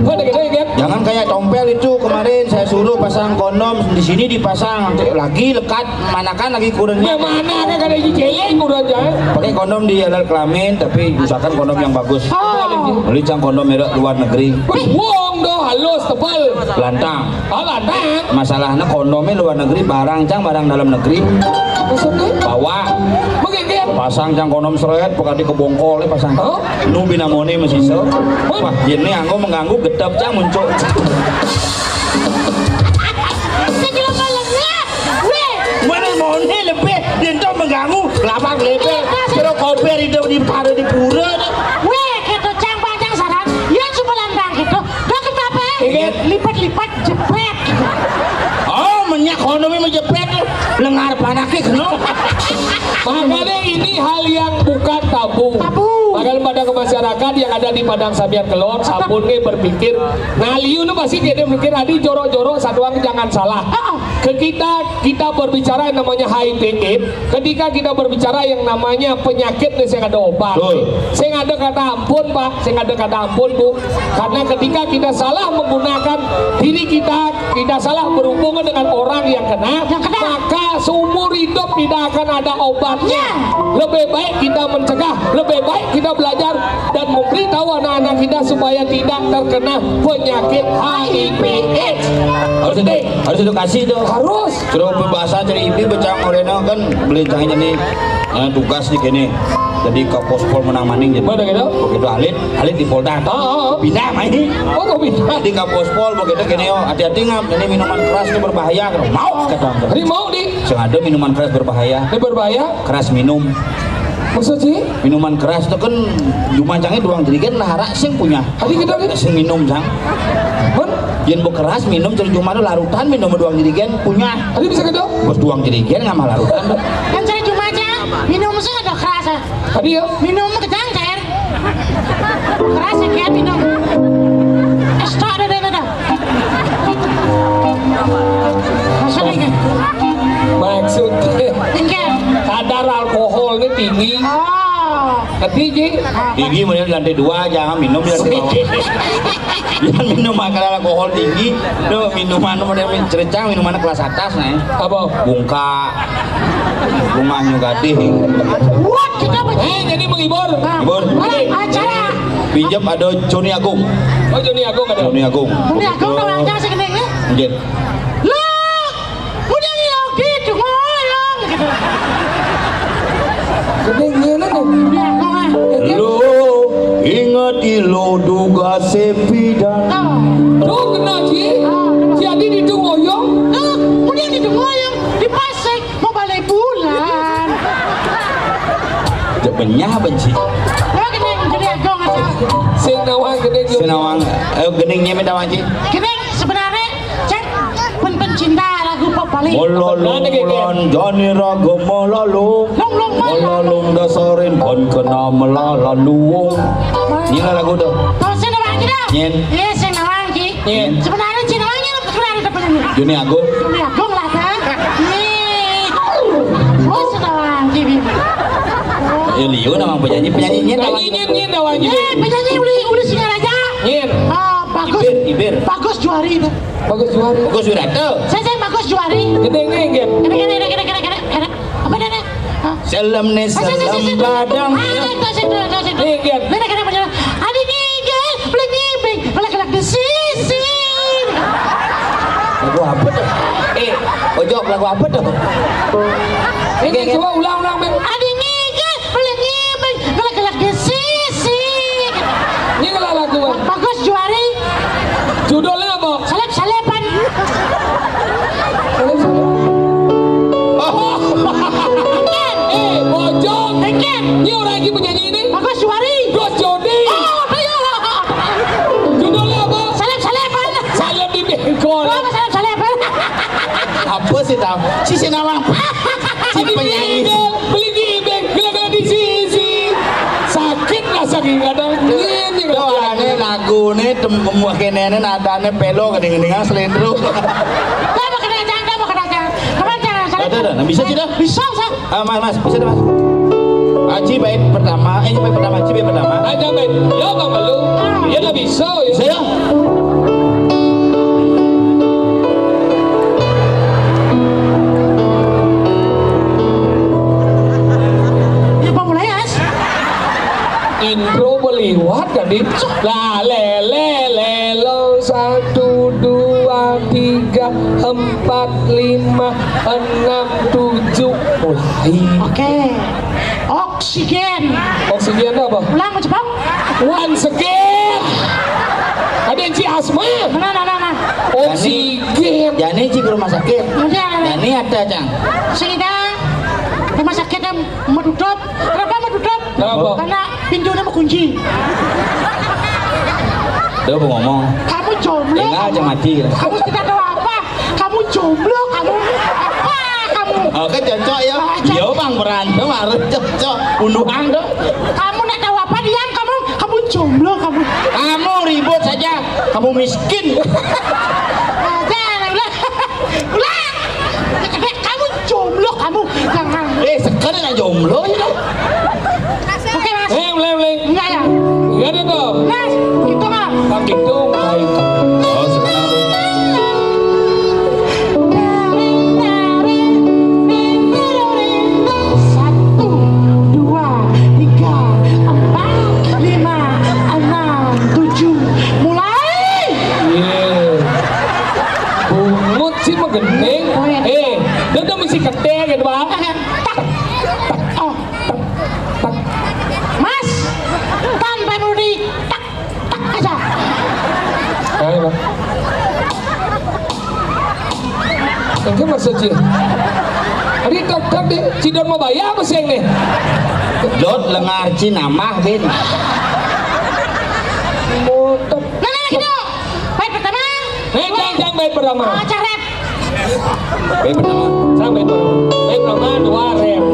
Kok ada gede ya? Jangan kayak Tompel itu kemarin saya suruh pasang kondom, di sini dipasang, lagi lekat, mana kan lagi kurangnya. Mana kan ada di celeng kurang aja. Pakai kondom di alat kelamin, tapi usahakan kondom yang bagus. Oh. Beli cang kondom merek luar negeri. Wong do halus tebal. Lantang. Alah, nah. Masalahnya kondomnya luar negeri, barang cang barang dalam negeri. Maksudnya? Bawa. Menggigit. Pasang cang kondom seret, pekadi kebongkol pasang. Oh? Nu binamone masih so. Wah, ini anggo mengganggu gedap cang muncul. Mana mone lebih, dia mengganggu, lapak lebar. Kira koper itu di, ada di pura. Weh, gitu cang panjang saran. Ya cuma lantang gitu. Gak kenapa? Ingat. Lipat-lipat jepret. Oh, menyak kono mi menjepret. Lengar panake kena. Makanya ini hal yang bukan tabu. Tabu. Makanya pada ke masyarakat yang ada di Padang Sabian Kelor, sabun nih berpikir, nah liu nu pasti kita mikir adi jorok-jorok satuan jangan salah. Ke kita, kita berbicara yang namanya H I V AIDS, ketika kita berbicara yang namanya penyakit nih saya ada obat. Betul. Saya ada kata ampun, Pak, saya ada kata ampun, Bu. Karena ketika kita salah menggunakan diri kita, kita salah berhubungan dengan orang yang kena, yang kena, maka seumur hidup tidak akan ada obatnya. Ya. Lebih baik kita mencegah, lebih baik kita belajar dan memberitahu anak-anak kita supaya tidak terkena penyakit H I V AIDS. Harus edu-, harus edukasi tuh. Harus. Terus bahasa dari ibu becang orena kan beli cangnya nih, eh, tugas nih gini. Jadi ke pospol menang maning gitu. Mana gitu? Begitu alit, alit di Polda. Oh, oh, oh. Pindah main. Oh, kok pindah? Di Kapospol begitu gini, oh, hati-hati ngap, ini minuman keras itu berbahaya. Mau kata. Jadi mau di. Sing ada minuman keras berbahaya. Ini berbahaya? Keras minum. Maksud sih? Minuman keras itu kan cuma cangnya doang jerigen lah, harak sing punya. Tadi kita nih. Sing minum cang. Pun? Yang bekeras minum ceri cuma itu larutan, minum doang jerigen punya. Tadi bisa gitu? Bos doang jerigen nggak malah larutan. Kan ceri cuma aja minum sih ada keras. Tadi ya? Minum kejang cair. Keras ya kayak minum. Es tak ada, ada, ada. Maksudnya kan? Maksudnya kadar alkoholnya tinggi. Oh. Tinggi. Tinggi, mulai di lantai dua, jangan minum di lantai bawah. Jangan minum makanan alkohol tinggi. Tuh minuman model cerecang, minuman kelas atas nih. Apa? Bungka. Rumahnya gadih. Wah, kita apa? Eh, jadi menghibur. Hibur. Acara. Pinjam ada Joni Agung. Oh, Joni Agung ada. Joni Agung. Joni Agung kalau acara segini ya? Nggih. Lah, udah ya gitu. Duga sepidan. Tuh kena, Ci. Jadi di Dungoyong. Nah, kemudian di Dungoyong, di Pasek, mau balik bulan. Cek benyah benci. Coba gini, gini, gua nggak tahu. Sing nawang gini, Ci. Sing nawang, eh, gini nyemit nawang, Ci. Gini, sebenarnya, cek, pen-, pencinta lagu pop balik. Melolong, melon, jani raga melolong. Long, long, long. Melolong dasarin, kon kena melalaluung. Nyina lagu tuh. Tuh, sing nawang gini. Nyen. Iya, sing nawang, Ci. Nyen. Sebenarnya, sing nawang, sebenarnya depan ini. Juni Agung. Juni Agung lah, kan? Nih. Oh, sing nawang, gini. Eh, liu nama penyanyi, penyanyi nyen nawang. Penyanyi nyen, nyen nawang, gini. Eh, penyanyi uli, uli Singaraja. Nyen. Ah, bagus. Ibir, Ibir. Bagus Juari itu. Bagus Juari. Bagus Wirata. Saya, saya Bagus Juari. Gedengnya, Ngen. Kena, kena, kena, kena, kena, kena. Apa dia, nih? Hah? Selem nih, selem badang. Ah, itu, situ, itu, situ. Ngen. Kena, kena, kena. Adi ngigel, beli ngibing, lagi-lagi di sisi. Lagu apa tuh? Eh, Ojok, lagu apa tuh? Ini coba ulang, ulang, Bang. Adi ngigel, beli ngibing, lagi-lagi di sisi. Ini kalau lagu, Bang. Bagus Juari. Judulnya apa? Selep-selepan. Oh. Eh, Bojong. Engken. Ini orang lagi penyanyi ini. Bagus Juari. Gus Jodi. Oh, ayo. Judulnya apa? Selep-selepan. Saya di bengkol. Oh, selep-selepan. Apa sih, tahu? Si Sinawang. Si penyanyi. Beli ngibing, gila-gila di sisi. Sakit lah saking kadang. Ini tuh, aneh lagu nih, tem-, kene nih nadane pelo, kening-keningan selendro. Dah, mau kena aja, dah, mau kena aja. Kemana cara? Ada, ada. Nah, bisa sih, dah. Bisa, bisa. Ah, Mas, Mas, bisa dah, Mas. Aji bait pertama, eh, ini bait pertama, Aji bait pertama. Aja bait. Yo, Bang Malu. Dia nggak bisa, ya. Bisa, ya? Ya, Bang, mulai, As. Intro meliwat tadi. La le le le lo, satu, dua, tiga, empat, lima, enam, tujuh. Mulai. Oke. Oksigen. Oksigen apa? Ulang, Jepang. Once again. Ada yang ci asma. Mana, mana, mana? Oksigen. Jani ci ke rumah sakit. Udah. Jani ada, Cang. Sini dah. Rumah sakit, em, mau tutup. Kenapa mau tutup? Kenapa? Karena pintunya mau kunci. Dia mau ngomong. Kamu jomblo. Enggak, kamu, aja mati. Kamu tidak tahu apa. Kamu jomblo, kamu apa kamu? Oh, kan cocok ya. Ah, cocok. Iya, Bang, berantem harus cocok. Bunuhan tuh. Kamu nggak tahu apa, diam kamu. Kamu jomblo kamu. Kamu ribut saja. Kamu miskin. Aja, ulah. Ulah. Kamu jomblo kamu. Jangan. Eh, sekarang jomblo ya. Oke, Mas. Eh, mulai, mulai. Enggak ya? Enggak ada tuh. Mas, gitu, Mas. Pak gitu, baik. Oh, sekarang. Satu, dua, tiga, empat, lima, enam, tujuh. Mulai. Iya. Bungut sih mah gending. Oh, iya. Eh, dia tuh mesti ketel gitu, Bang. Tak, tak, oh. Mas, tanpa mudi, tak, tak aja. Ayo, Bang. Engke maksud ci. Ari tak, tak deh, ci Don mau bayar apa sih nih? Dot lengar ci namah, Bin. Motor. Nah, nah, gitu. Baik pertama. Eh, jangan, jangan baik pertama. Oh, coret. Baik pertama. Sang baik pertama. Baik pertama, dua, rem.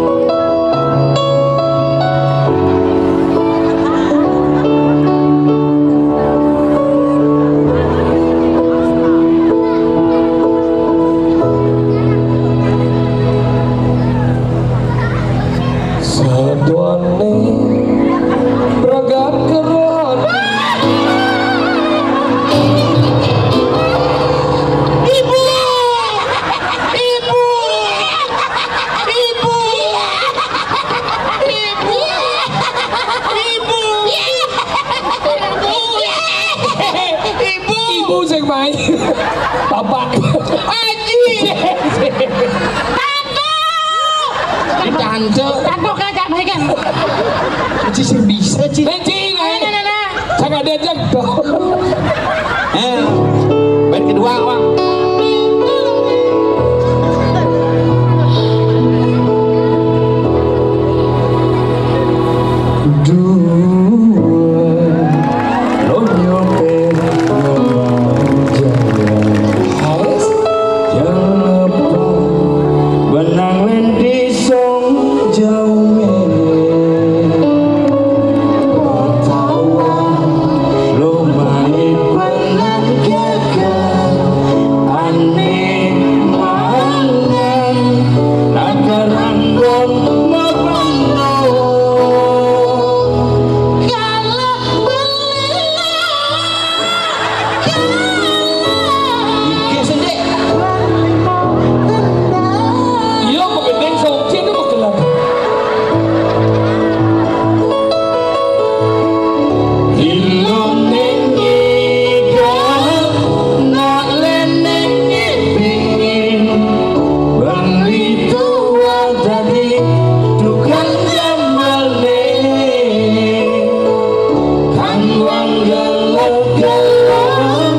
Saduane ragat keron. Ibu! Ibu! Ibu! Ibu! Ibu! Ibu! Ibu sing main. Bapak. Aji. Tante. Tante. Tante kagak baik kan? Ci sing bisa, ci. Nah, ci, nah. Nah, nah, nah, nah. Sangat Diajak dong. Eh, band kedua, Bang. Dua, lo nyopet, lo manjaya. Harus. Japa, benang lendi song jauh mele. Pertawang, lo main benang geger. Ane mangan, lakarang gong mabano. Kalah beli. Iki sing dik. Iya, kok gendeng songcin kok gelem. Ilone ngiga, nak leneng ngipingin. Bang Litu dadi tukang jambale. Kang wong gelek-gelek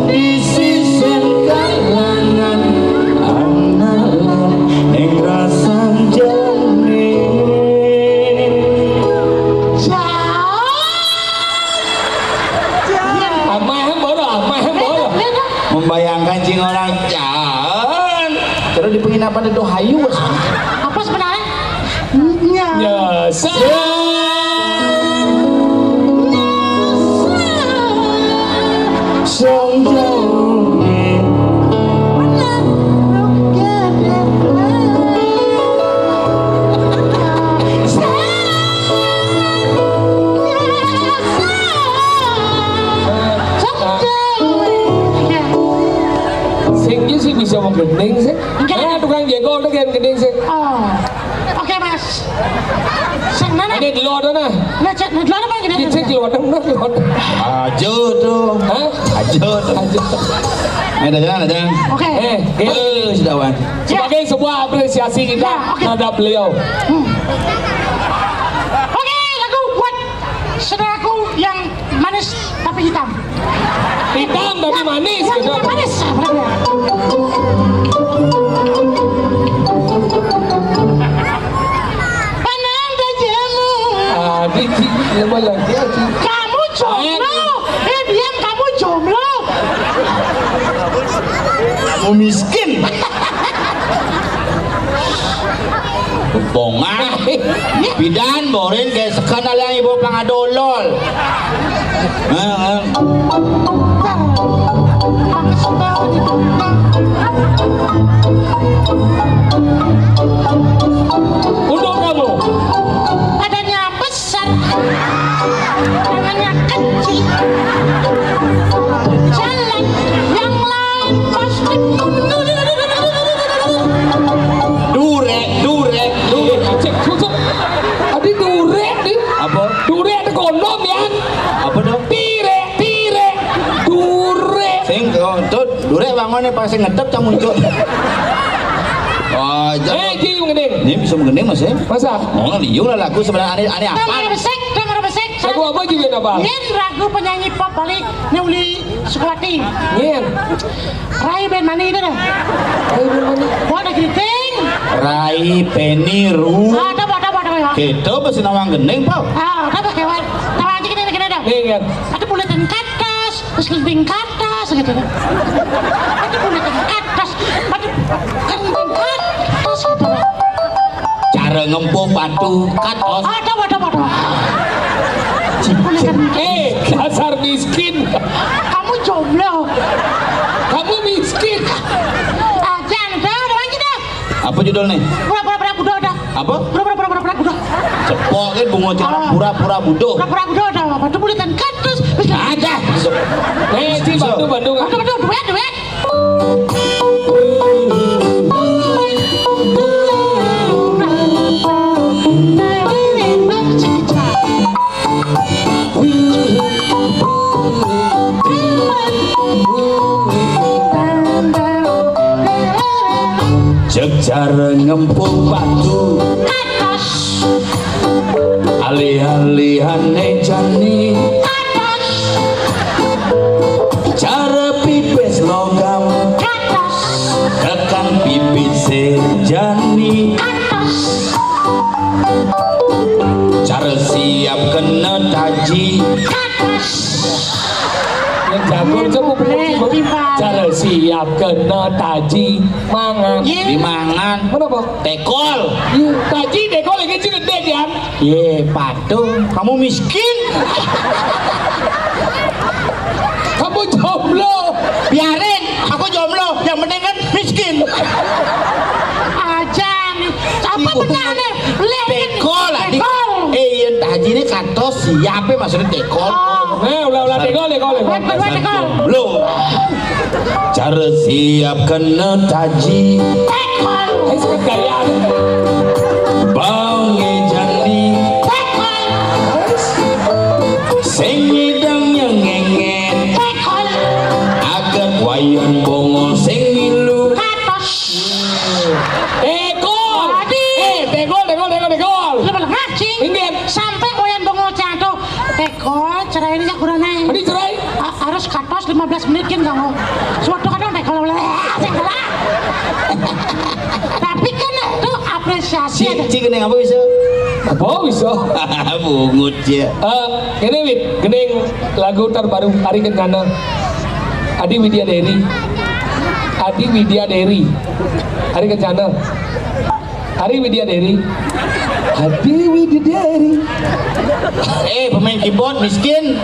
di sisih kalangan, ana lan ning rasan jane. Amah moro, amah moro. Membayangkan sing orang jalan. Terus di penginapan itu hayu. Apa sebenarnya? Nyasa. Song jauh. Sing iki sing bisa menggending sih. Oke. Eh, tukang jengkol tuh kan gending sih. Oh. Oke, Mas. Sing mana? Ini dulu ada nah. Nah, cek, nah, dulu apa gini? Ini cek dulu ada, bener dulu ada. Ajo tuh. Hah? Ajo tuh. Ajo. Ini ada jalan, ada jalan. Oke. Eh, eh, sudah, Wan. Ya. Sebagai sebuah apresiasi kita, ya, oke, terhadap beliau. Hmm. Oke, lagu buat saudaraku yang manis tapi hitam. Hitam tapi manis, yang gitu. Hitam manis, benar ya. Panang tajamu. Ah, di, di, di, di, di, di. Kamu jomblo. Eh, diam, kamu jomblo. Kamu miskin. Bongah. Bidan borin kayak sekan aliang ibu pang adolol. Heeh. Untuk kamu. Badannya besar. Tangannya kecil. Jalan yang lain pasti mundur. Durek, durek, durek. Cek, cek. Adi durek nih. Apa? Durek ada kondom ya. Apa dong? Tirek, tirek. Durek. Sing, oh, tuh, durek bangun nih, pas sing ngedep, cang muncul. Oh, jangan. Eh, Ji, menggending. Ini bisa menggending, Mas, ya? Masa? Oh, liu lah lagu sebenarnya aneh, aneh apa? Dengar besek, dengar besek. Lagu apa juga, apa? Ini lagu penyanyi pop Bali, Neuli Sukawati. Nyen. Rai ben mani itu dah. Rai ben mani. Wah, ada keriting. Rai Peni Ru. Ah, ada apa, ada apa, ada apa, ya? Kita pasti nawang gending, Pak. Ah, ada apa, kawan? Nawang aja gini, gini dah. Nih, kan. Ada buletan katas, terus keriting katas, gitu. Ada buletan katas, ada keriting katas, gitu. Cara ngempuh patu katos. Ada, ada, ada. Eh, dasar miskin. Kamu jomblo. Kamu miskin. Aja, ada, ada lagi dah. Apa judul nih? Pura-pura pura budo dah. Apa? Pura-pura pura pura budo. Cepok kan bunga cakap pura-pura budo. Pura-pura budo dah. Apa tuh buletan katus. Ada. Eh, di Bandung, Bandung. Aduh, aduh, duet, duet. Jejar ngempuh patu. Katos. Alih-alihane jani. Katos. Cara siap kena taji. Yang jago coba Boleh, tiba. Cara siap kena taji mangan. Ye. Dimangan. Kenapa? Tekol. Iya, taji tekol ini sih gede kan? Ye, patung. Kamu miskin. Kamu jomblo. Biarin, aku jomblo. Yang penting kan miskin. Aja nih. Apa benar nih? Leh. Tekol, adik. Tekol. Eh, iya, taji ini kantos siapa maksudnya tekol? Oh. Eh, ulah ulah tekol tekol tekol. Buat berdua tekol. Lo. Cara siap kena taji. Tekol. Eh, sekedar gaya. Bang jani. Tekol. Sing ngidang yang ngengen. Tekol. Agat wayan bongo sing milu. Katos. Tekol. Adik. Eh, tekol tekol tekol tekol. Lu malah ngaji. Inggih. Sampai wayan bongo jatuh. Tekol, cerai ini kurang naik. Ini cerai. Harus katos lima belas menit kan kamu. Suatu kadang tekol oleh sing salah. Tapi kan itu apresiasi Ci, ada. Ci kena apa bisa? Apa bisa? Bungut ya. Eh, ini Wit, gening lagu terbaru Ari Kencana. Adi Widya Dewi. Adi Widya Dewi. Ari Kencana. Ari Widya Dewi. Adi Widya Dewi. Eh, pemain keyboard miskin.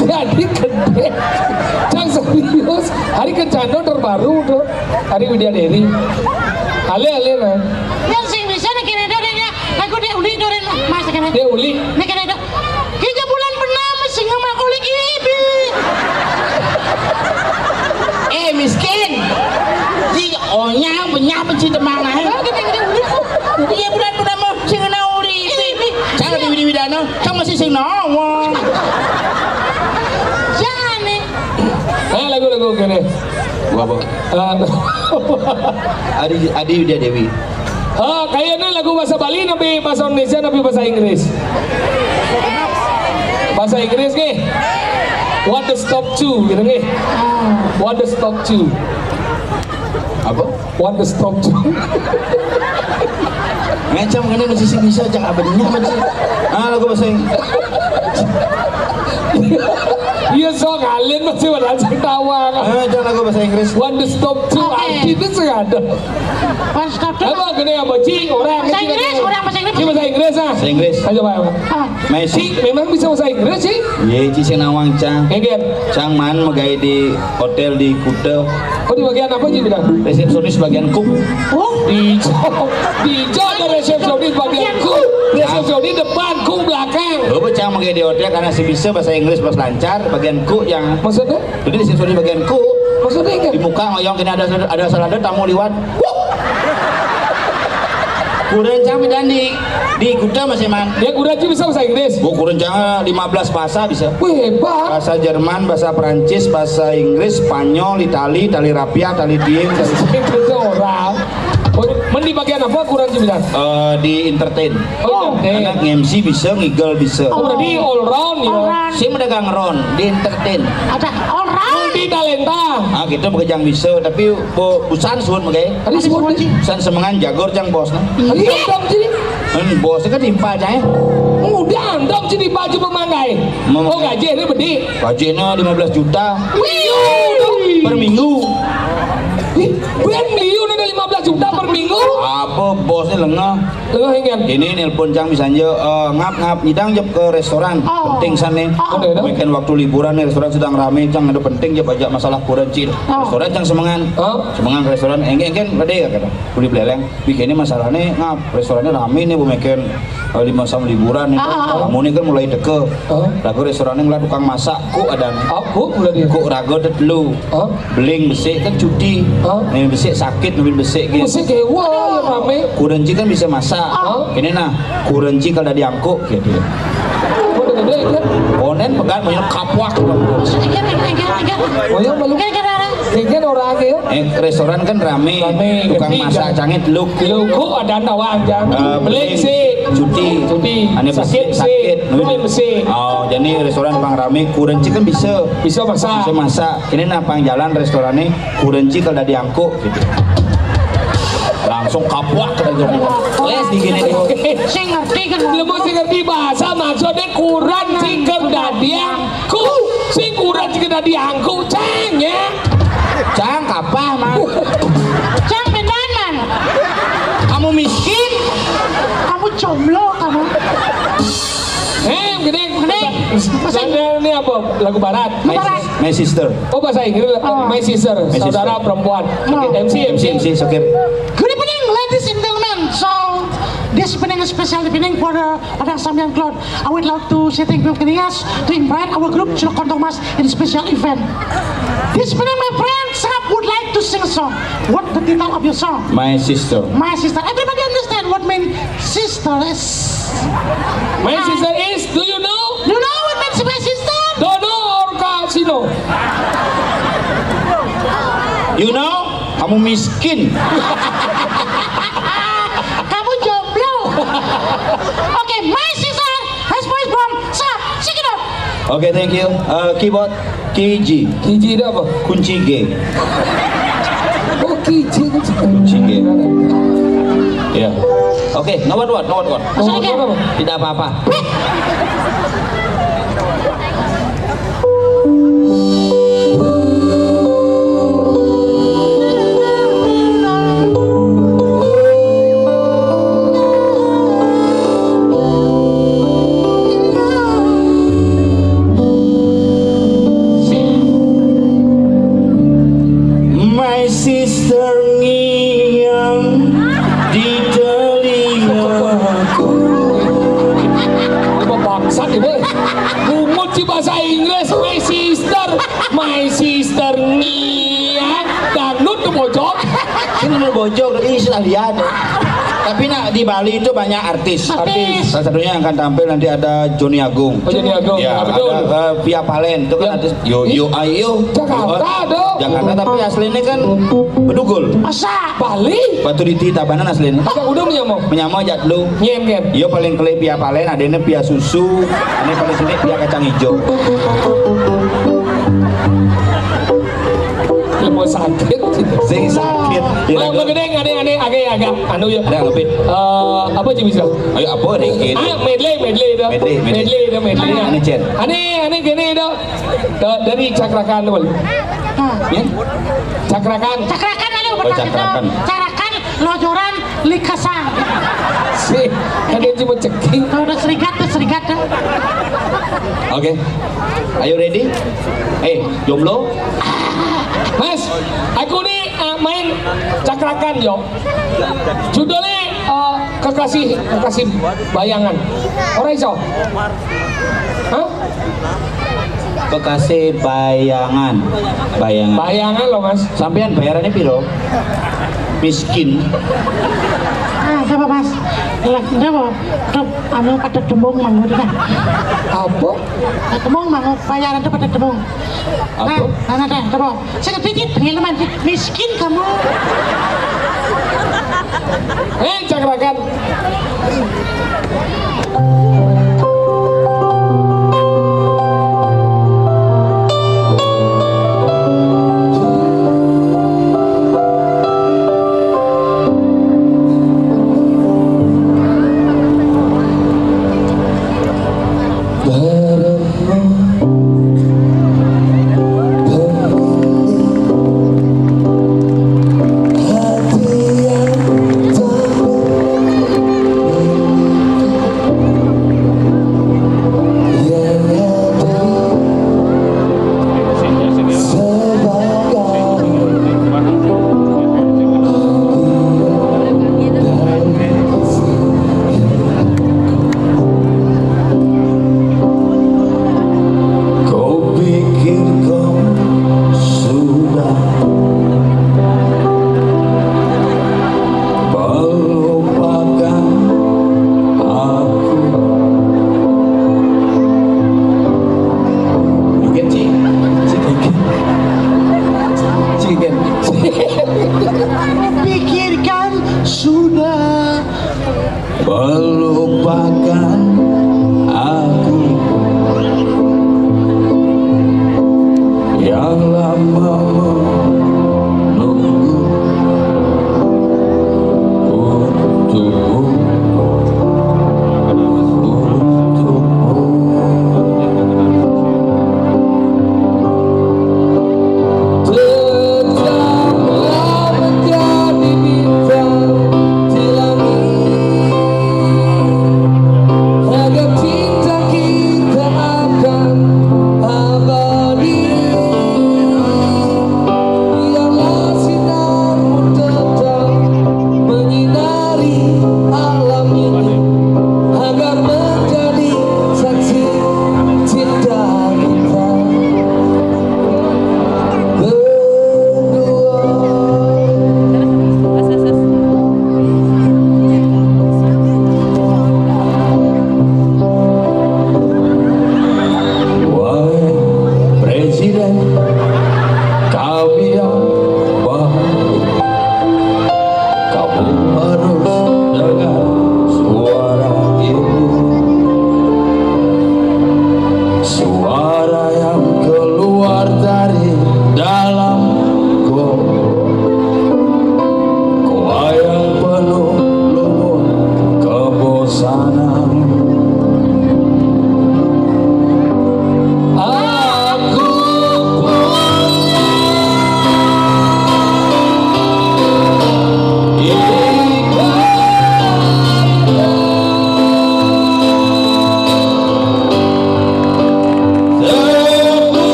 Jadi gede. Cang serius. Ari Kencana terbaru tuh. Ari Widya Dewi. Ale ale nah. Yang sing bisa nih kene dore ya. Aku dia uli dore mas kene. Dia uli. Nih kene dore. Kita bulan pernah masih ngomong uli ibi. Eh, miskin. Di onya punya apa sih teman lain? Oh, kita kita uli. Iya, bulan pernah mau sing kena uri. Jangan di widi widana, kamu masih sing nawang. Jangan nih. Eh, lagu-lagu gini. Gua apa? Eh, Adi Adi Widya Dewi. Oh, kayaknya lagu bahasa Bali tapi bahasa Indonesia tapi bahasa Inggris. Bahasa Inggris nih. What the stop to gitu nih. What the stop to. Apa? What the stop to. Ngecam kena masih sing bisa cak abenya masih. Ah, lagu bahasa Inggris. Iya sok alin masih berasa tawa. Ah, cak lagu bahasa Inggris. What the stop to. Oke. Arti itu sengaja. Pas stop tuh. Apa gini apa Ci orang Bahasa Inggris, orang bahasa Inggris. Ci bahasa Inggris ah. Bahasa Inggris. Ayo Pak. Pak. Messi. Ci memang bisa bahasa Inggris Ci. Ye, Ci sing nawang cang. Enggak. Cang man megai di hotel di Kuta. Oh di bagian apa Ci bilang? Resepsionis bagian cook. Oh, Di hijau, di hijau ada resepsionis bagian ku, resepsionis depan, ku belakang. Lo cang megai di hotel karena si bisa bahasa Inggris pas lancar, bagian cook yang Maksudnya? Jadi di sini bagian ku Maksudnya enggak? Di muka ngoyong kini ada ada salah ada tamu liwat. Wuh. Kurang cang dan di di Kuta masih man. Ya kurang Ci bisa bahasa Inggris. Bu kurang cang lima belas bahasa bisa. Wih hebat. Bahasa Jerman, bahasa Perancis, bahasa Inggris, Spanyol, Itali, tali rapia, tali diem, tali Itu orang. Oh, men di bagian apa kurang Ci bisa? Eh, di entertain. Oh, Anak entertain. M C bisa, ngigel bisa. Oh, berarti all round ya. orang. Si medagang ron di entertain. Ada orang. Multi talenta. Ah, kita bekerja bisa, tapi bu, busan suun megai. Tadi sebut Ci. Busan semengan jagor jang bos nah. Tadi dong Ci. Hmm, bosnya kan timpal cai. Udah dong Ci di baju pemanggai. Mem- Oh gaji ini bedi. Gajinya lima belas juta Wih. per minggu. Ih, ben liu ada lima belas juta per minggu. Apa bosnya lengah? Tengah ingat. Ini nelpon cang misalnya eh, ngap ngap nyidang jep ke restoran. Oh. Penting sana. Ada ada. Bikin waktu liburan nih restoran sedang rame cang ada penting jep aja masalah kurang cil. Oh. Restoran cang semengan. Oh. Semengan ke restoran enggak kan ada ya kata. Beli beleng. Bikinnya masalahnya ngap restorannya rame nih bu meken eh, di masa liburan nih. Ah, ah, ah. Kamu nih kan mulai teke. Oh. Lagu restorannya ngeliat tukang masak kok ada nih. Aku mulai dia. Kok raga tetelu. Oh. Beling besik kan cuti. Oh. Nih besik sakit, nih besik gitu. Musik hewa yang rame. Kurenci kan bisa masak. Oh. Ini nah, kurenci kalau diangkuk gitu. Onen pegat mau kapuak. Iya, iya, iya, iya. Oh, iya, malu. Iya, iya, iya. Iya, orang ya. Eh, restoran kan rame. Rame, tukang masak cangit lu. Lu kok ada nawang jang. Eh, beli sih. Cuti. Cuti. Ane sakit sih. Sakit. Lu mesti. Oh, jadi restoran pang rame, kurang kan bisa. Bisa masak. Bisa masak. Ini napang jalan restorannya, kurang kalau udah diangkut gitu. Langsung kapuak kita jadi. Les di gini. Sing ngerti kan? Lu mesti ngerti bahasa, maksudnya kurang sing dadi angku. Sing kurang sing dadi angku, cang ya. Cang kapah, man. Cang pindahan, man. Kamu miskin. Kamu jomblo, kamu. Eh, gini, gini. Ini apa? Lagu barat. My, my sister. Oh, bahasa Inggris. Oh. My sister, my sister, saudara perempuan. Oh. M C, M C, M C, sokir. Good evening, ladies and gentlemen. So, this evening is special evening for the Padang Sambian Club. I would like to say thank you, Kenias, to invite our group, Cilok Kontong Mas, in special event. This evening, my friend Sap would like to sing a song. What the title of your song? My sister. My sister. Everybody understand what mean sister is? My sister is, do you know? You know what means my sister? Don't know or kasino? You know? Kamu miskin. Kamu jomblo. Okay, my sister has voice from Sap. Check it out. Okay, thank you. Uh, keyboard, key G. Key G itu apa? Kunci G. Oh, key G, kunci G. Kunci G. Ya. Oke, nggak apa-apa, nggak apa-apa. Masih ada? Tidak apa-apa. My sister ngiang di telingaku. Apa bangsat ini? Bungut sih bahasa Inggris, my sister, my sister ngiang. Dangdut tuh bocok. Ini mau bocok, tapi istilah dia ada. Tapi nak di Bali itu banyak artis. Artis. Salah satunya yang akan tampil nanti ada Joni Agung. Oh, Joni Agung. Ya, ya, betul. Ada, eh, Via Valen itu kan, ya, artis. Yo, yo, ayo. Jakarta, dong. Jakarta, tapi aslinya kan Bedugul. Masa? Bali? Batu Diti Tabanan aslinya. Ada udah menyamo. Menyamo aja dulu. Nyem, nyem. Yo paling kelih Via Valen, ada ini Via Susu, ini paling sini Via Kacang Hijau. Lu mau sakit? Sing sakit. Ya, mau gedeng, aneh-aneh, agak, agak, anu ya. Ada lebih. Eh, apa sih bisa? Ayo, apa dikit? Ah, medley, medley dah. Medley, medley. Medley dah, medley. Aneh, aneh, Cen. Aneh, aneh, gini dah. Da-, dari Cakrakan dulu. Hah? Ya? Cakrakan. Cakrakan, ayo, oh, Cakrakan. Cakrakan, lojoran, likasang. Si, ada cuma ceking. Kalau udah serikat tuh, serikat tuh. Oke. Are you ready? Eh, jomblo? Mas, aku nih, eh, main Cakrakan, yo. Judulnya, eh, Kekasih, Kekasih Bayangan. Ora iso? Hah? Kekasih Bayangan. Bayangan. Bayangan loh, Mas. Sampean bayarannya piro? Miskin. Ah, siapa, Mas? Lah, siapa? Tuh, anu, pada dembung manggut kan. Apa? Pada dembung manggut, bayaran tuh pada dembung. Apa? Nah, nah, nah, coba. Saya dikit, pengalaman sih. Miskin kamu. Eh, Cakrakan. Melupakan